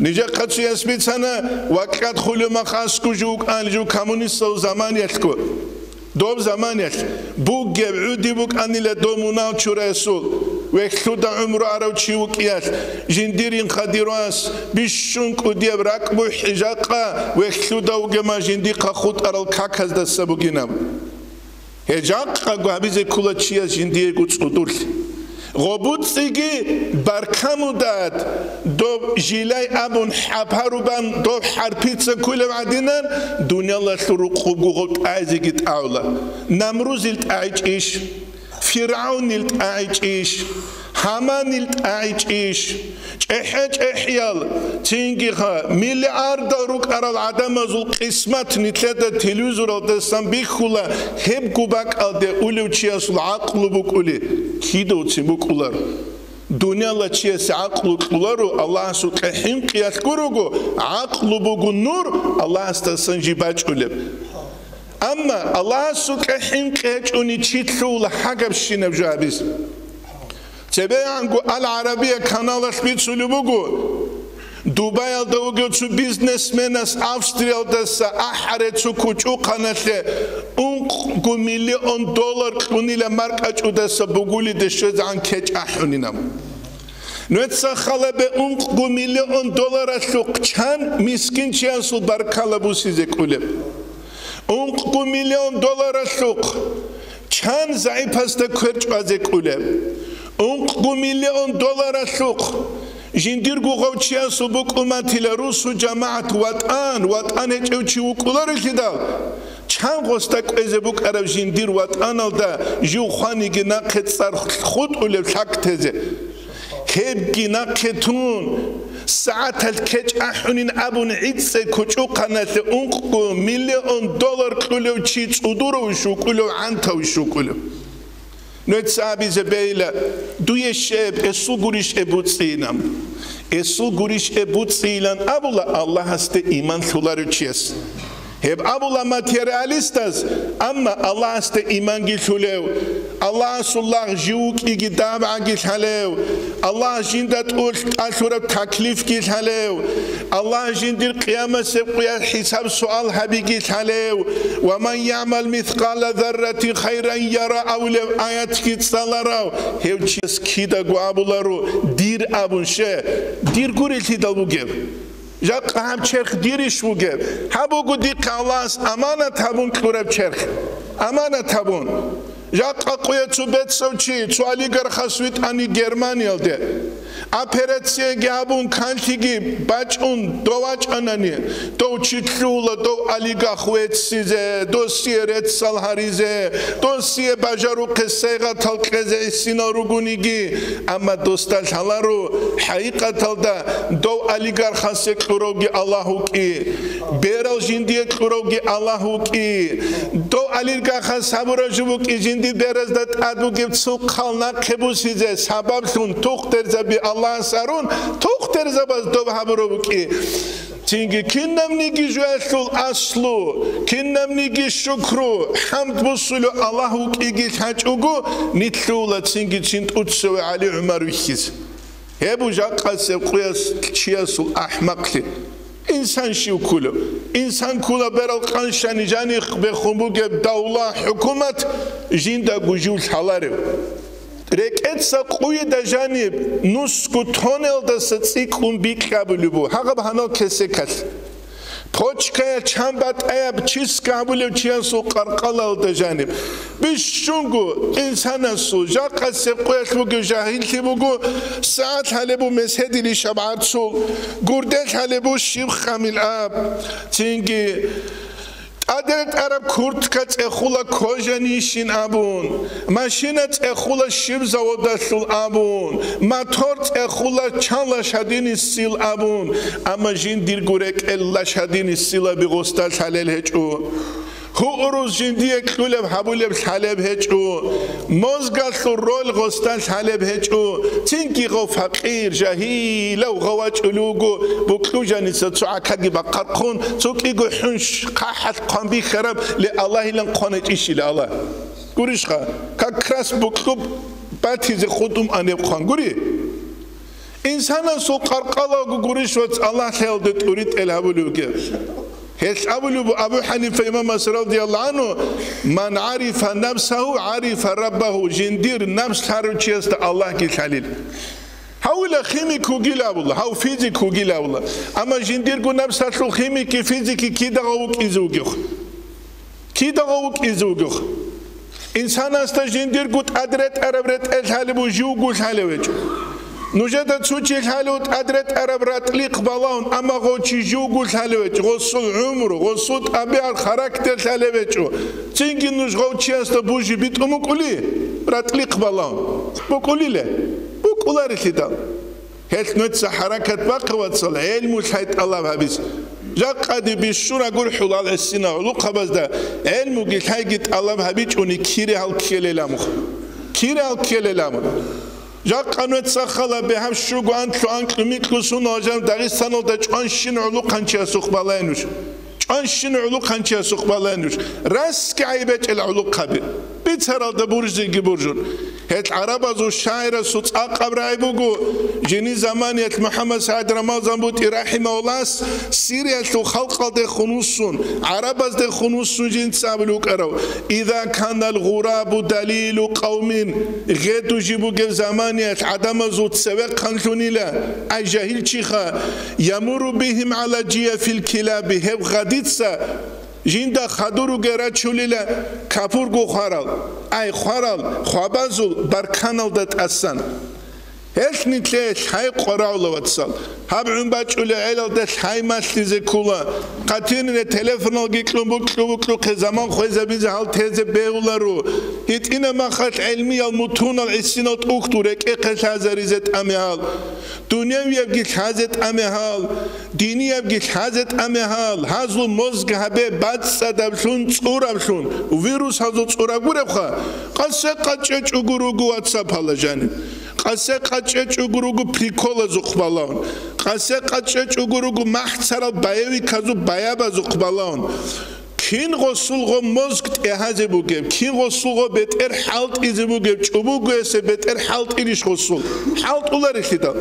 Нижехъа цуяс бицана, вакьад хулев махасго жугьукӀан жуг коммунистал заманиялъго. Доб заманиялъ бугеб гӀуди букӀанила доб мунал чураясул, вехьлъуда гӀумру арав чи вукӀиялъ, жиндирин хадирвас, бищун кӀудияб ракӀ бухӀи жакъа вехьлъуда вугема жиндихъа хутӀарал каказдаса бугинаб. Гьел жакъаго гьабизе ккола чияс жиндиего цӀудулъ. ГъобуцӀиги баркамудат, доб жилай абун хӀапарубан доб хӀарпица ккулев гӀадинан, дуниялалъул рукъубго гъоб тӀайзеги тӀагӀула. Намрузил тӀагӀичӀищ? ФиргӀавнил тӀагӀичӀищ? Гьаманил тӀагӀичӀищ? ЧӀехӀе-чӀехӀиял, цинги ха, миллиардал рукӀарал гӀадамазул къисмат нилъеда телевизоралдасан бихьула, гьебго бакӀалде улев чиясул гӀакълу букӀули, кидавцин букӀулар. Дунияла чиясе гӀакълу кьуларо, Аллагьасукьа хӀинкъиялъ гурого, гӀакълу буго нур, Аллагьасдасан жиб бачӀулеб. Амма Аллагьасукьа хӀинкъи гьечӀони чи лъугьула гьагабщинаб жо гьабиз. ЦебегӀанго Ал-ГӀарабия каналалъ бицулеб буго, Дубаялда вугев цо бизнесменас Австриялдаса ахӀаре цо кучӀухъаналъе ункъго миллион доллар кьунила маркӀачӀудаса бугулиде щвезегӀан кечӀ ахӀунинаб. Нуца халабе ункъго миллион долларалъухъ чан мискинчиясул баркала бусизе кӀулеб? Ункъго миллион долларалъухъ чан загӀипасда квер чӀвазе кӀулеб? Ункъго миллион долларалъухъ жиндирго гъовчиясул букӀуматила русу жамагӀат ватӀан, ватӀан гьечӀев чи вукӀуларелъидал, чан гъосда кӀвезе букӀараб жиндир ватӀаналда жив хваниги нахъе цӀар хутӀулеб лъакътезе? Гьебги нахъе тун, сагӀаталъ кечӀ ахӀунин абун гӀицӀе кучӀухъаналъе ункъго миллион доллар кьулев чи цӀудуравищ вукӀулев, гӀантавищ вукӀулев? Нуца абизе бейла, дуе щеб, эсул гурищ эбуцӀцӀийилан. Эсул гурищ эбуцӀцӀийилан абула Аллагьасде иман лъуларев чияс. Гьеб абула материалистаз, амма Аллагьасде иманги лъулев, Аллагьасул лагъ жив вукӀиги дагӀбаги лъалев, Аллагьас жинда тӀулъ тӀалъураб таклифги лъалев, Аллагьас жиндир къиямасеб къуялъ хӀисаб-суал гьабиги лъалев, «Ва ман ягӀмал мискъала зарратин хайран яра» абулеб аятги цӀаларав, гьев чияс кидаго абуларо, дир абун, ще, дир гурелъидал бугеб. Жакъа гьаб черх дирищ вугеб? Гьаб буго дихъе Аллагьас аманат гьабун кьураб черх. Аманат гьабун. Жакъа къуя цо бецав чи, цо олигархас витӀани Германиялде. Операцияги гьабун, канлъиги бачӀун дов вачӀанани, дов чи лъугьула, дов олигарх веццизе, досие реццал гьаризе, досие бажарухъе сайгъатал кьезе гӀисинал ругониги, амма досда лъаларо, хӀакъикъаталда дов олигархасе кьуравги Аллагь вукӀи, берал жиндие кьуравги Аллагь вукӀи, дов олигархас гьабураб жо букӀи, жиндир беразда тӀад бугеб цо хъал нахъе бусизе сабаблъун тухтурзаби Аллагьас гьарун, тухтурзабаз доб гьабураб букӀи. Цинги кинабниги жоялъул аслу, кинабниги шукру, хӀамд бусулев Аллагь вукӀиги лъачӀого, нилъула цинги цин тӀуцеве ГӀали ГӀумар вихьизе. Гьеб жакъасеб къуяс чиясул ахӀмакълъи. Инсан щив кколев? Инсан ккола берал къанщани жанихъ бехун бугеб давла, хӀукумат, жиндаго жив лъаларев. РекӀеца къуйда жаниб нусго тонелдаса цӀикӀкӀун бикьабулеб буго гьагъаб гьанал кесекалъ. Почкаялъ чан батӀаяб чистка гьабулев чиясул къаркъалалда жаниб. Бищунго инсанасул жакъасеб къуялъ бугев жагьиллъи буго, сагӀат лъалеб бу меседилищ аб гӀарцул, гурде лъалеб бу щиб къамил аб. Цинги тӀадретӀараб куртка цӀехула кожанищин абун, машина цӀехула щиб заводалъул абун, мотор цӀехула чан лошадиный сил абун, амма жиндирго рекӀел лошадиный силаби гъосда лъалел гьечӀо. Гьуурус жиндие кьулеб гьабулеб лъалеб гьечӀо, мозгалъул роль гъосда лъалеб гьечӀо, цинги гъов факъир, жагьилав гъов вачӀулев вуго, букьу жаниса цо гӀакаги бахъархъун, цо кӀиго хӀунш хъахӀалъ хъван бихьараб ле Аллагьилан хъван гьечӀищила Аллагь. Гурищха, как раз букьу батизе хутӀун анеб хъван гури. Инсанасул къаркъалаго гурищ вац Аллагь лъеялде тӀуритӀел гьабулев вугев. Гьелъ абулеб буго Абу ХӀанифа имамас радияллагьу гӀангьу: «Ман гӀарифа нафсагьу, гӀарифа раббагьу», жиндир напс лъарав чиясда Аллагьги лъалил. Гьавила химик вугил абула, гьав физик вугил абула. Амма жиндирго напсалъул химикги физикги кидагъав вукӀизе вугев? Кидагъав вукӀизе вугев? Инсанасда жиндирго тӀад ретӀараб ретӀел лъалеб бу живго лъалев гьечӀо. Нужеда цо чи лъалев тӀад ретӀараб ратӀлихъ балагьун, амма гъов чи живго лъалев гьечӀо, гъосул гӀумру, гъосул тӀабигӀат, характер лъалев гьечӀо. Цинги нуж гъов чиясда бужи битӀун букӀули, ратӀлихъ балагьун? БукӀулиле? БукӀуларелъидал. Гьелъ нуца хӀаракат бахъе, вацал, гӀелму лъай тӀалаб гьабиз. Жакъаде бищун агур хӀулал гӀисина гӀулухъабазда гӀелмуги лъайги тӀалаб гьабичӀони кире гьал ккелел амухъ. Кире гьал ккелел амухъ. Жакъа нуца хала бегьаб щуго анлъу анкьу микьу сунал жан Дагъистаналда чӀванщин гӀулухъанчиясухъ балай нуж. ЧӀванщин гӀулухъанчиясухъ балай нуж. Расги гӀайиб гьечӀел гӀулухъаби. Бицаралда буржиги буржун. Гьел гӀарабазул шагӀирасул цӀакъаб рагӀи буго, жини заманиялъ МухӀаммад СагӀид Рамазан БутӀи рахӀимагьуллагьас Сириялъул халкъалдехун вуссун, гӀарабаздехун вуссун жинца абулев вукӀарав: «Иза канал гъурабу далилу къавмин», гъеду жи бугев заманиялъ гӀадамазул цевехъанлъунила, ай жагьилчиха, «ямуру бихим гӀала жияфил килаби», гьеб гъадица жинда хадур ругел рачулила капурго хварал, ай хварал, хвабазул барканалда тӀасан. Гьелъ нилъее лъай къварагӀула, вацал. Гьаб гӀун бачӀулел гӀелалда лъай малъизе ккола. Хъатирнире телефоналги кьун букьу-букьухъе заман хвезабизе гьал тезе бегьуларо. ГьитӀинаб махалъ гӀелмиял мутунал гӀисинал тӀухьдул рекӀехъе лъазаризе тӀаме гьал. Дунявиябги лъазе тӀаме гьал. Диниябги лъазе тӀаме гьал, гьазул мозг гьабе бацӀцӀадаблъун, цӀураблъун, вирусазул цӀура гуребха, къасе къачӀечӀого руго ватсапала жаниб. Къасе къачӀечӀого руго приколазухъ балагьун. Къасе къачӀечӀого руго махӀцарал боевиказул баябазухъ балагьун. Кин гъосулго мозг тӀегьазе бугеб, кин гъосулго бетӀер хӀалтӀизе бугеб, чӀубугоясе бетӀер хӀалтӀирищ гъосул? ХӀалтӀуларелъидал.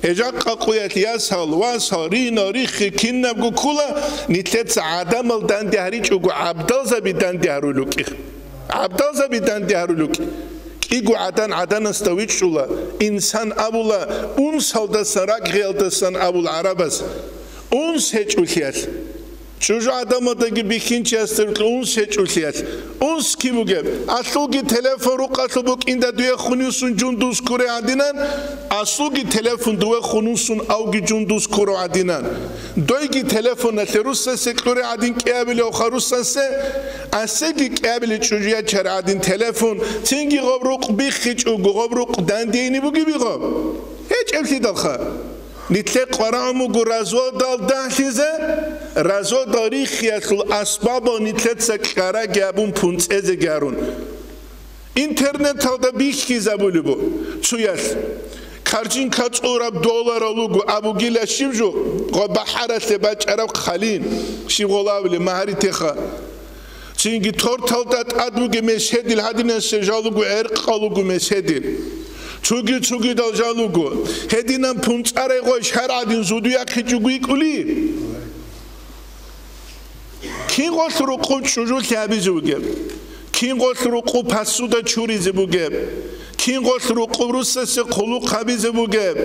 Гьежа къакъуялъ ясал, васал, ринал, риххи кинабго ккула, нилъеца гӀадамал данде гьаричӀого гӀабдалзаби данде гьарулукӀи. ГӀабдалзаби данде гьарулукӀи. КӀиго гӀадан гӀаданасда вичӀчӀула, инсан абула, унсалдасан, ракӀгӀиялдасан абула гӀарабаз. Унс гьечӀулъиялъ. ЧӀужу гӀадамалдаги бихьинчиясда рукьа унс гьечӀулъиялъ. Унс киб бугеб? Алъулги телефон рукъалъул букӀинда дуе хунусун жундуз ккуре гӀадинан, аслуги телефон дуе хунусун авги жундуз ккуро гӀадинан. Дойги телефоналъе руссасе кьуре гӀадин кӀиабилевха руссасе, асеги кӀиабиле чӀужу ячар гӀадин телефон, цинги гъоб рукъ биххичӀого, гъоб рукъ дандейни бугеб гъоб? ГьечӀеблъидалха. Нилъе къварагӀун буго разводал дагьлъизе, разводал риххиялъул асбабал нилъеца кьараги абун пунцӀезеги гьарун. Интернеталда бихьизабулеб бу цуялъ. Карчинка цӀураб долларал руго абугила щиб жо, гъо бахӀаралъе бачӀараб хъалин, щиб гъолабли магьаритеха. Цинги торталда тӀад бугеб меседил гьадинасде жал руго, гӀеркъал руго меседил. Цуги-цугидал жал руго. Гьединан пунцӀарай гъой шаргӀадин зудуяхъичӀого йикӀули? Кин гъолъ рукъу чӀужулъи гьабизе бугеб? Кин гъолъ рукъу посуда чуризе бугеб? Кин гъолъ рукъу руссасе хъулухъ гьабизе бугеб?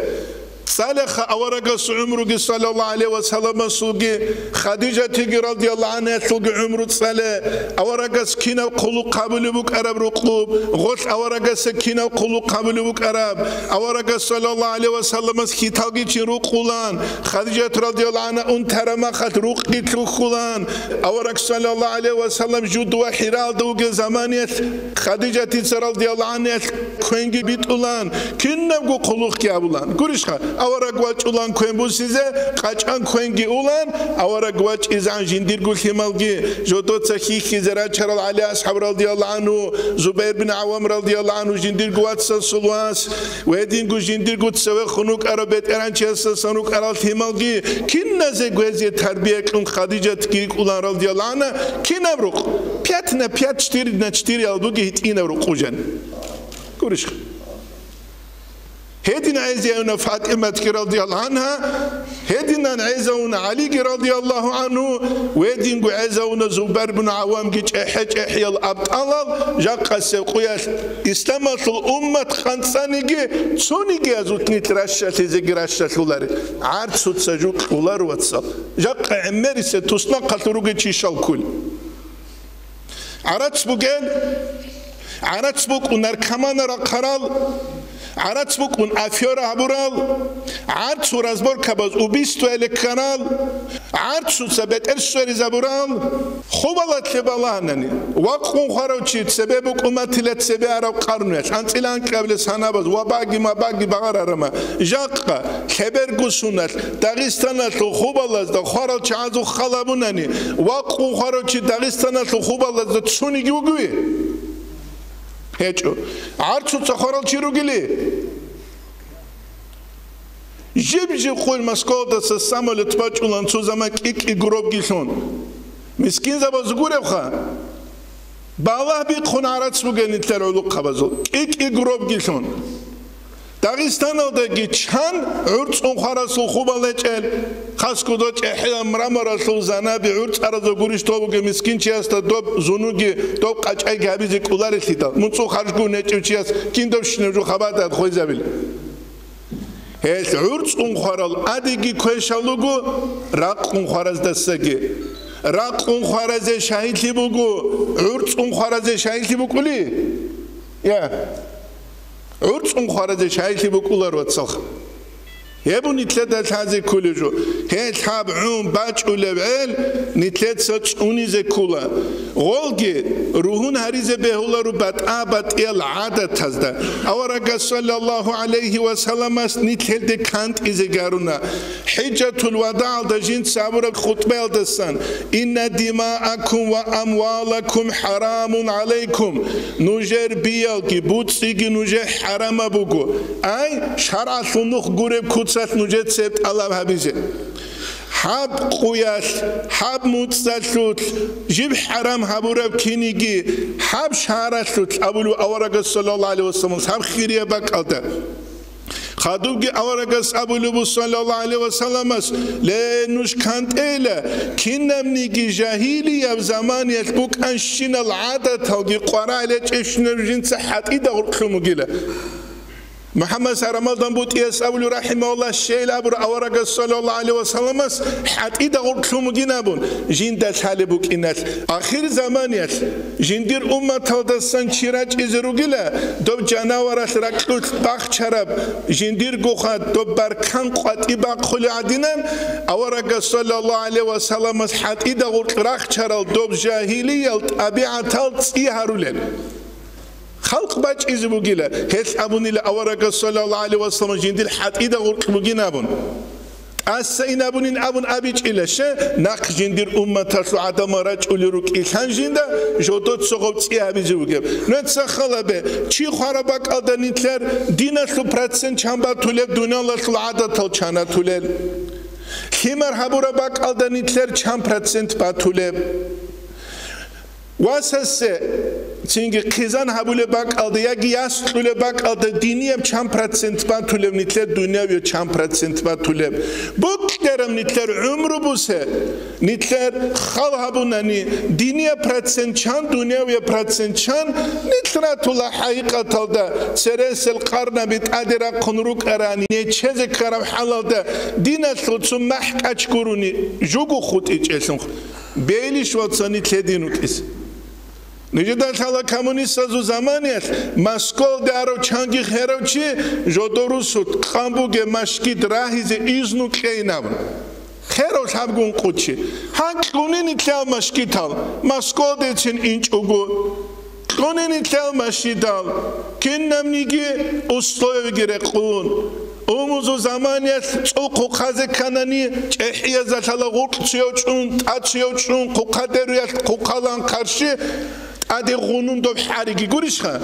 Цалеха аварагас гӀумруги, саллаллагьу гӀалайгьи ва салламасулги, Хадижатиги, радияллагьу гӀангьаялъулги гӀумру цале, аварагас кинаб хъулухъ гьабулеб букӀараб рукъуб, гъолъ аварагаса кинаб хъулухъ гьабулеб букӀараб, аварагас, саллаллагьу гӀалайгьи ва салламас, хьиталги чин рукъулан, Хадижат, радияллагьу гӀангьа, унтараб махалъ рукъги лъухьулан, авараг, саллаллагьу гӀалайгьи ва саллам, жуд ва ХӀиралда вугеб заманиялъ, Хадижатица, радияллагьу гӀангьаялъ, квенги битӀулан, кинабго хъулухъги гьабулан. Гурищха, авараг вачӀулан квен бусизе, къачӀан квенги улан, авараг вачӀизегӀан жиндирго лъималги, жодоца хьихьизе рачарал ГӀали асхӀаб, радияллагьу гӀангьу, Зубайр бин ГӀаввам, радияллагьу гӀангьу, жиндирго вацасул вас, ва гьединго жиндирго цевехун вукӀарав бетӀергьанчиясдасан рукӀарал лъималги, киназе гвезе тарбия кьун Хадижатги рикӀкӀулан, радияллагьу гӀангьа, кинаб рукъ? Пять на пять, четыре на четыре ал буги гьитӀинаб рукъ жан. Гурищха. Гьедин гӀезавуна ФатӀиматги, радияллагьу гӀангьа, гьединан гӀезавуна ГӀалиги, радияллагьу гӀангьу, гьединго гӀезавуна Зубайр бин ГӀаввамги, чӀехӀе-чӀехӀиял абтӀалал, жакъасеб къуялъ исламалъул уммат къанцӀаниги, цониги азулъ нилъ ращалъизеги ращалъулари. ГӀарцуца жукьулар, вацал. Жакъа гӀемерисеб туснахъалъур ругел чи щал ккули. ГӀарац бугел, гӀарац букӀун наркоманал рахъарал, гӀарац букӀун афера гьабурал, гӀарцул разборкабаз убийствоялде ккарал, гӀарцуца бетӀер сверизабурал, хубалалъе балагьанани, вакъун хварав чи цебе букӀун батила цебе араб къарнуялъ, анцӀила анкьабилес гьанабаз ва баги-мабаги багъарарама, жакъа, лъеберго суналъ, Дагъистаналъул хубалазда хварал чагӀазул хал абунани, вакъун хварав чи Дагъистаналъул хубалазда цониги вугевищ? ГьечӀо. ГӀарцуца хварал чи ругели? Жиб-жиб къуйр Москвалдаса самолет бачӀулан цо заман кӀи-кӀи гробги лъун. Мискинзабаз гуребха? Балагь бихъун гӀарац бугел нилъер гӀулухъабазул. КӀи-кӀи гробги лъун. Дагъистаналдаги чан гӀурцӀун хварасул хубал гьечӀел, хасго дов чӀехӀел мраморалъул занаби гӀурцӀаразул гурищ дов бугеб мискинчиясда доб зунуги, доб къачӀайги гьабизе кӀоларелъидал, муцӀул харжгун гьечӀев чияс кин добщинаб жо хабада хвезабила. Гьелъ гӀурцӀун хварал адиги квешал руго, ракъун хвараздасаги. Ракъун хваразе шагьидлъи буго, гӀурцӀун хваразе шагьидлъи букӀули? Я. ГӀурцӀун хваразе шайилъи букӀулар, вацалха. Гьеб нилъеда лъазе кколеб жо. Гьел гьаб гӀун бачӀулеб гӀел нилъеца цӀунизе ккола. Гъолги ругьун гьаризе бегьуларо батӀа-батӀиял гӀадатазда. Аварагас саллаллагьу гӀалайгьи ва салламас нилъелде кантӀизе гаруна. ХӀижатул вадагӀалда жинца абураб хутӀбаялдасан: «Инна димаакум ва амвалакум хӀарамун гӀалайкум». Нужер биялги, буцӀцӀиги нужер хӀарамаб буго. Ай, шаргӀалъул нух гуреб куцалъ нужеца гьеб тӀалаб гьабизе. Гьаб къуялъ, гьаб муцӀалъулъ, жиб хӀарам гьабураб киниги, гьаб шаргӀалъулъ абулев аварагас саллаллагьу гӀалайгьи ва салламас гьаб хирияб бакӀалда. Хадубги аварагас абулеб буго, саллаллагьу гӀалайгьи ва салламас: «Ле, нуж кантӀейила, кинабниги жагьилияб заманиялъ букӀанщинал гӀадаталги къваригӀел гьечӀебщинаб жинца хӀатӀида гъоркь лъун бугила». МухӀаммад Сарамалдан БутӀияс абулев, рахӀимагьуллагь, щейил абура аварагас, саллаллагьу гӀалайгьи ва салламас, хӀатӀида гъоркь лъун бугин абун, жинда лъалеб букӀиналъ. Ахир заманиялъ жиндир умматалдасан чи рачӀизе ругила, доб жанаваралъ ракьулъ бахчараб, жиндиргоха доб баркан къватӀи бахъулев гӀадинан, аварагас, саллаллагьу гӀалайгьи ва салламас, хӀатӀида гъоркь рахчарал доб жагьилиял тӀабигӀатал цӀи гьарулел. Халкъ бачӀизе бугила, гьелъ абунила аварагас, саллаллагьу гӀалайгьи ва саллам, жиндир хӀатӀида гъоркь бугин абун. ТӀаса ин абунин абун абичӀила, ще, нахъ жиндир умматалъул гӀадамал рачӀулел рукӀилъан жинда жодоца гъоб цӀи гьабизе бугеб. Нужеца хал гьабе, чи хвараб бакӀалда нилъер диналъул процент чан батулеб, дуниялалъул гӀадатал чан батулел? Лъимер гьабураб бакӀалда нилъер чан процент батулеб? Васасе цинги хъизан гьабулеб бакӀалда яги яс кьулеб бакӀалда динияб чан процент батулеб, нилъер дунявияб чан процент батулеб? Букьараб нилъер гӀумру бусе, нилъер хал гьабунани, динияб процент чан, дунявияб процент чан, нилъ ратула хӀакъикъаталда, цересел къарнаби тӀаде рахъун рукӀарани, нечезе ккараб хӀалалда, диналъул цо махӀ кӀач гурони, жуго хутӀичӀелъун. Бейлищ, вацани, лъедин рукӀизе. Нижеда лъала коммунистазул заманиялъ Москвалде арав чанги херав чи жодорусут къан бугеб машгид рагьизе изну кьейин абун. Херав лъабгун къучи. Гьан кьунин нилъер машгидал, Москвалдецин инчӀого. Кьунин нилъер машгидал, кинабниги условияги рекъун. Умузул заманиялъ цӀул хъухъазе кканани, чӀехӀиязда лъала гъуркь цуяв чӀун, тӀад цуяв чӀун, хъухъа деруялъ хъухъалан хъарщи, тӀаде гъунун доб хӀариги гурищха?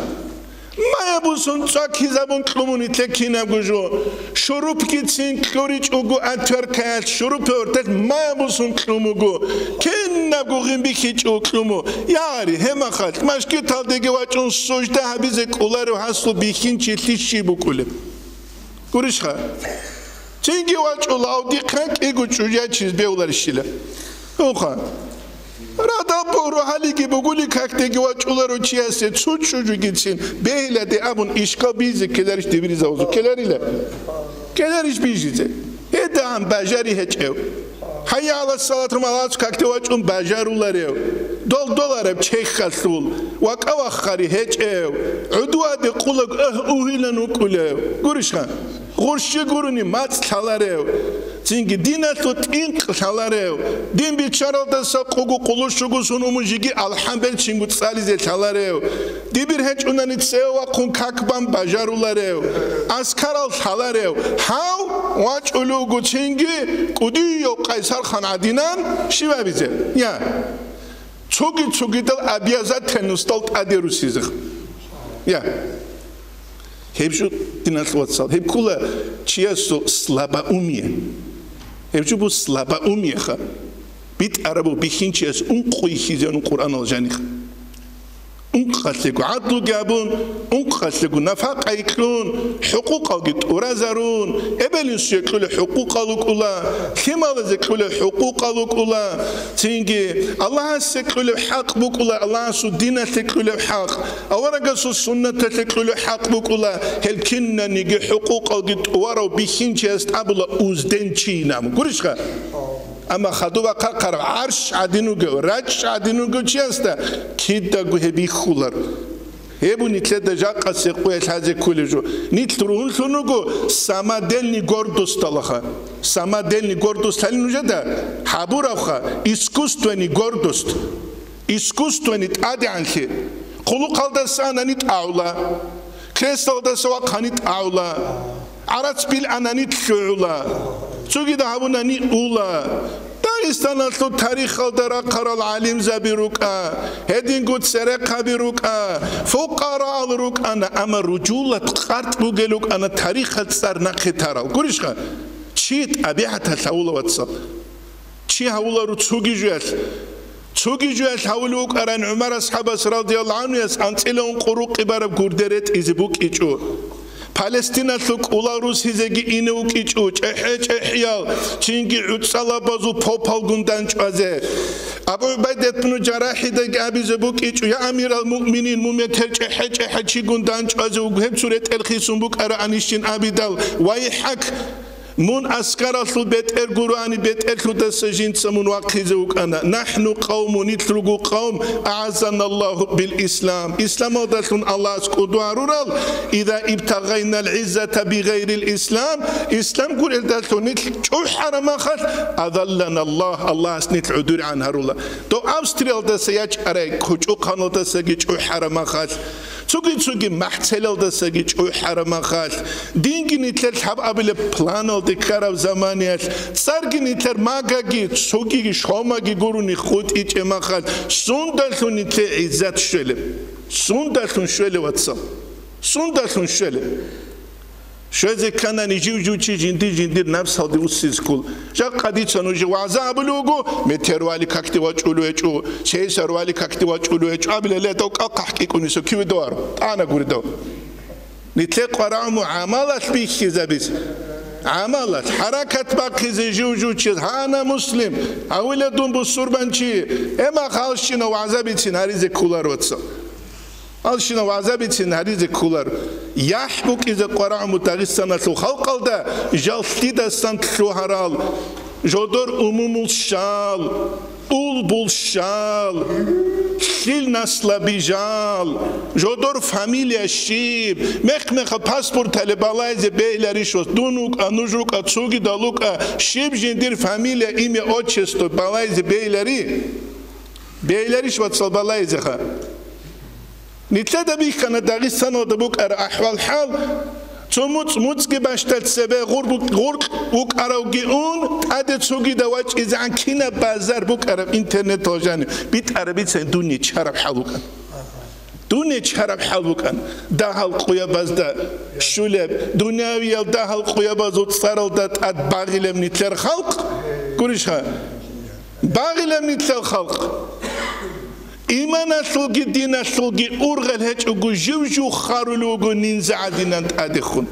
Маяб бусун цӀакизабун кьумун итлъе кинабго жо. Шурупгицин кьуричӀого отверткаялъ, шурупе гьортелъ маяб бусун кьумуго. Кинабго гъин бихьичӀого кьуму. Яри, гьемахалъ, машгиталдеги вачӀун сужда гьабизе кӀоларев гьасул бихьинчилъи щиб букӀулеб? Гурищха? Цинги вачӀула, авдихъан кӀиго чӀужу ячиз бевларищила. Уха. Радал рухӀалиги бугули, какдеги вачӀуларо чиясе цо чӀужугицин бегьиладе абун ишкал бизе ккеларищ дибиризавузу? Ккеларила. Ккеларищ бижизе? Гьедагьан бажари гьечӀев. ХӀайя гӀала салат румалацу какде вачӀун бажаруларев, долдолареб чехьалъул, вакӀа-ваххари гьечӀев, гӀудуаде къулаг агь угьилан вукӀулев. Гурищха? Гъурщи гурони мацӀ лъаларев. Цинги диналъул тӀинкъ лъаларев. Дин биччаралдаса къугу къулущугу сун умужиги алхӀамбел чингу цӀализе лъаларев. Дибир гьечӀунани цеве вахъун как бан бажаруларев, аскарал лъаларев, гьав вачӀулев гуцинги кӀудияв къайсархан гӀадинан щибабизе? Я. Цоги-цогидал обязательностал тӀаде русизех. Я. Гьеб жо, диналъ вацал, гьеб ккола чиясул слабоумие. Гьеб жо бу слабоумиеха. БитӀарабу бихьинчияс ункъо ихьизеун Къуръанал жаних. Ункъалъего гӀадлуги абун, ункъалъего нафакъа кьун, хӀукъукъалги тӀуразарун, эбел-инсуе кьулеб хӀукъукъал рукӀула, лъималазе кьулеб хӀукъукъал рукӀула, цинги Аллагьасе кьулеб хӀакъ букӀула, Аллагьасул диналъе кьулеб хӀакъ, аварагасул суннаталъе кьулеб хӀакъ букӀула, гьел кинаниги хӀукъукъалги тӀурав бихьинчияс абула узденчи инаб. Гурищха? Амма хадуб ахъархъараб гӀарш гӀадин вугев, рачӀ гӀадин вугев чиясда кидаго гьеб бихьулар. Гьеб нилъеда жакъа секъуялъ гьазе кколеб жо. Нилъ ругьунлъун руго самодельный гордосталаха. Самодельный гордость лъалин нужеда гьабуравха, искусственный гордость. Искусственный тӀадегӀанлъи. Хъулухъалдаса анани тӀагӀула. Креслалдаса вахъани тӀагӀула. ГӀарац биланани лъугӀула, цогида гьабунани ула. Дагъистаналъул тарихалда рахъарал гӀалимзаби рукӀа, гьединго церехъаби рукӀа, фукъараал рукӀана, амма ружулат къартӀ бугел рукӀана тарихал цӀар нахъе тарал. Гурищха? Чи тӀабигӀаталъ гьавула, вацал. Чи гьавуларо цоги жуялъ? Цоги жуялъ гьавулев вукӀаран ГӀумар асхӀабас радияллагьу гӀанхуяс анцӀила ункъо рукъи бараб гурде ретӀизе букӀичӀо. Палестиналъул кӀулал русизеги ине вукӀичӀо, чӀехӀе-чӀехӀиял, цинги гӀуцӀалабазул попалгун данчӀвазе. Абу ГӀубайдат бну Жарахидаги абизе букӀичӀо: «Я амирал муъминин, мун метер чӀехӀе-чӀехӀе чигун данчӀвазе вуго, гьеб цо ретӀел хисун букӀараанищин абидал, вайхӀак!» Мун аскаралъул бетӀер гуроани, бетӀерлъудаса жинца мун вахъизе вукӀана. Нахну къавмун, нилъ руго къавм, агӀаззаналлагьу бил ислам. Исламалдалъун Аллагьас кӀодо гьарурал, иза ибтагъайнал гӀиззата бигъайрил ислам, ислам гурелдалъун нилъ чӀухӀараб махалъ, азалланаллагь, Аллагьас нилъ гӀодоригӀан гьарула. Дов Австриялдаса ячӀарай кучӀухъаналдасаги чӀухӀараб махалъ. Цоги-цоги махцелалдасаги чӀухӀараб махалъ, динги нилъер лъабабилеб планалде ккараб заманиялъ, цӀарги нилъер магаги, цогиги шомаги гурони хутӀичӀеб махалъ, сундалъун нилъее гӀиззат щвелеб? Сундалъун щвелеб, вацал? Сундалъун щвелеб? Щвезе кканани жив-жив чи жинди-жиндир напсалде уссизе ккола. Жакъа дица нужее вагӀза абулев вуго, метер вали какде вачӀулев гьечӀо, сейсар вали какде вачӀулев гьечӀо абилале, дов кӀалхъахӀ кӀикӀунисев киве доваро, тӀана гури дов. Нилъе къварагӀуму гӀамалалъ бихьизабизе. ГӀамалалъ, хӀаракат бахъизе жив-жив чияс, гьана муслим, гьавила дун бусурбанчи, гьеб мах гьалщинав вагӀза бицин гьаризе кколар, вацал. Алщинав вагӀза бицин гьаризе кколар. ЯхӀ букӀизе къварагӀуму Дагъистаналъул халкъалда жал лъидасан лъугьарал, жодор умумул щал, улбул щал, лъил наслаби жал, жодор фамилия щиб, мех-меха паспортале балайзе бегьиларищ, дун вукӀа, нуж рукӀа, цогидал рукӀа, щиб жиндир фамилия, имя, отчество балайзе бегьилари? Бегьиларищ, вацал, балайзеха? Нилъеда бихьана Дагъистаналда букӀараб ахӀвал-хӀал, цо муцӀ муцӀги бащдал цебе гъур-, гъуркь вукӀаравги ун, тӀаде цогида вачӀизегӀан кинаб базар букӀараб интернеталда жаниб, битӀараб бицани дун нечараб хӀал букӀана. Дун нечараб хӀал букӀана. Дагьал къуябазда щулеб, дунявиял дагьал къуябазул цӀаралда тӀад багъилеб нилъер халкъ, гурищха? Багъилеб нилъер халкъ. Иманалъулги диналъулги ургъел гьечӀого жив-жив харулев вуго нинза гӀадинан тӀадехун.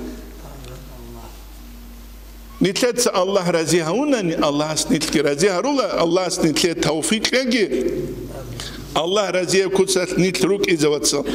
Нилъеца Аллагь рази гьавунани, Аллагьас нилъги рази гьарула, Аллагьас нилъее тавфикъ кьеги. Аллагь разияб куцалъ нилъ рукӀизе, вацал.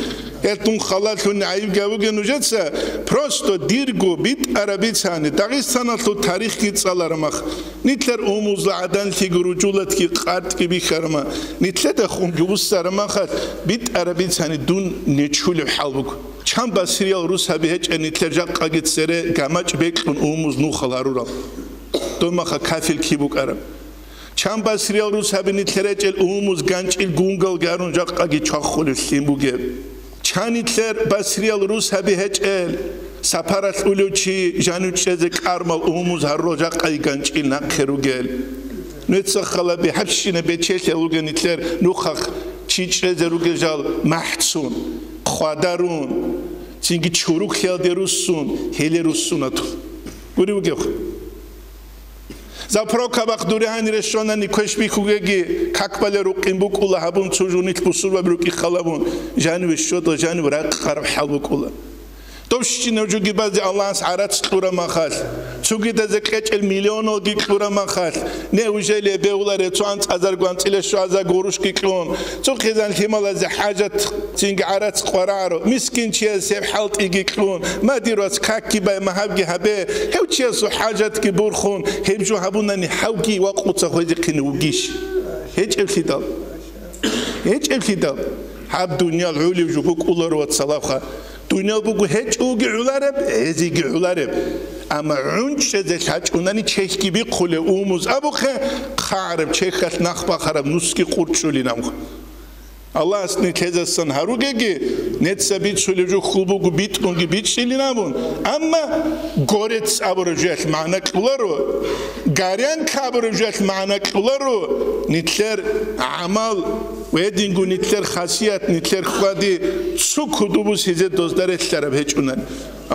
Гьел дун халалъуни гӀайиб гьабуге нужеца, просто дирго битӀараб бицани, Дагъистаналъул тарихги цӀалараб мах. Нилъер умузла гӀаданлъиги ружулатги къартӀги бихьарма, нилъеда хунги вуссараб махалъ битӀараб бицани дун нечулеб хӀал буго. Чан басриял русаби гьечӀеб нилъер жакъаги цере гамачӀ бекьун умуз нухал гьарурал? Дой маха кафил киб букӀараб? Чан басриял русаби нилъер гьечӀел умуз ганчӀил гунгал гарун жакъаги чвахулев лъим бугеб? Чан нилъер басриял русаби гьечӀел, сапаралъ улев чи жанив чӀезе кӀармал умуз гьарурал жакъаги ганчӀил нахъе ругел? Нуца халаби гьабщина бечелъа вугел нилъер нухахъ чи чӀезе ругел жал махӀцун, хъвадарун, цинги чуруклъиялде руссун, гьеле руссунатул. Гури вугев? Заправка бахъ дуре гьанире щванани квеш бихьугеги, какбале рукъин букӀула гьабун, цо жо нилъ бусурбаби рукӀин халабун, жаниве щодал, жанив ракъараб хӀал букӀула. Дов щинав жуги базе Аллагьас гӀарац кьураб махалъ, цогидазе кьечӀел миллионалги кьураб махалъ, не ужелие бегьуларе цо анцӀазарго анцӀила щуазарго гъурущги кьун, цо хъизан лъималазе хӀажат цинги гӀарац къварагӀаро, мискин чияс гьеб хӀалтӀиги кьун, ма дир вац, какги бай, магьабги гьабе, гьев чиясул хӀажатги бурхун, гьеб жо гьабунани гьавги вакъуца хвезехъине вугищ? ГьечӀеблъидал. ГьечӀеблъидал. Гьаб дуниял гӀолеб жо букӀуларо, вацалаха. Дуниял буго гьечӀоги гӀолареб, гьезиги гӀолареб. Амма гӀунчӀезе лъачӀунани чехьги бихъулев умумуз абухъе, хъагӀараб чехьалъ нах бахараб нусги къурчӀулин абухъе. Аллагьас нилъезасан гьаругеги, нилъеца бицулеб жо хьул буго битӀунги бичӀчӀилин абун, амма горец абураб жоялъ магӀна кьоларо, горянка абураб жоялъ магӀна кьоларо, нилъер гӀамал, гьединго нилъер хасият, нилъер хьвади цо кодобе гьезие дозда релълъараб гьечӀунани.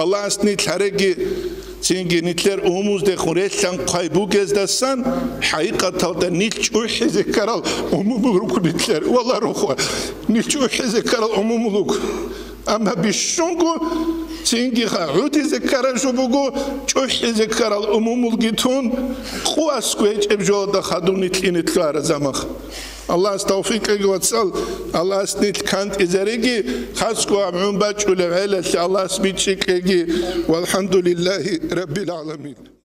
Аллагьас нилъ гьареги, цинги нилъер умумуздехун релълъанхъай бугездасан, хӀакъикъаталда нилъ чӀухӀизе ккарал умумул руго нилъер, валлагь, рохо, нилъ чӀухӀизе ккарал умумул руго. Амма бищунго цинги ха-, гӀодизе ккараб жо буго, чӀухӀизе ккарал умумулги тун, къо аскӀов гьечӀеб жоялда хадуб нилъ ине лъугьараб заман. Аллагьас тавфикъ кьеги, вацал, Аллагьас нилъ кантӀизареги, хасго гьаб гӀун бачӀулеб гӀелалъе Аллагьас бичӀчӀи кьеги. ВалхӀамдулиллагьи раббил гӀаламин.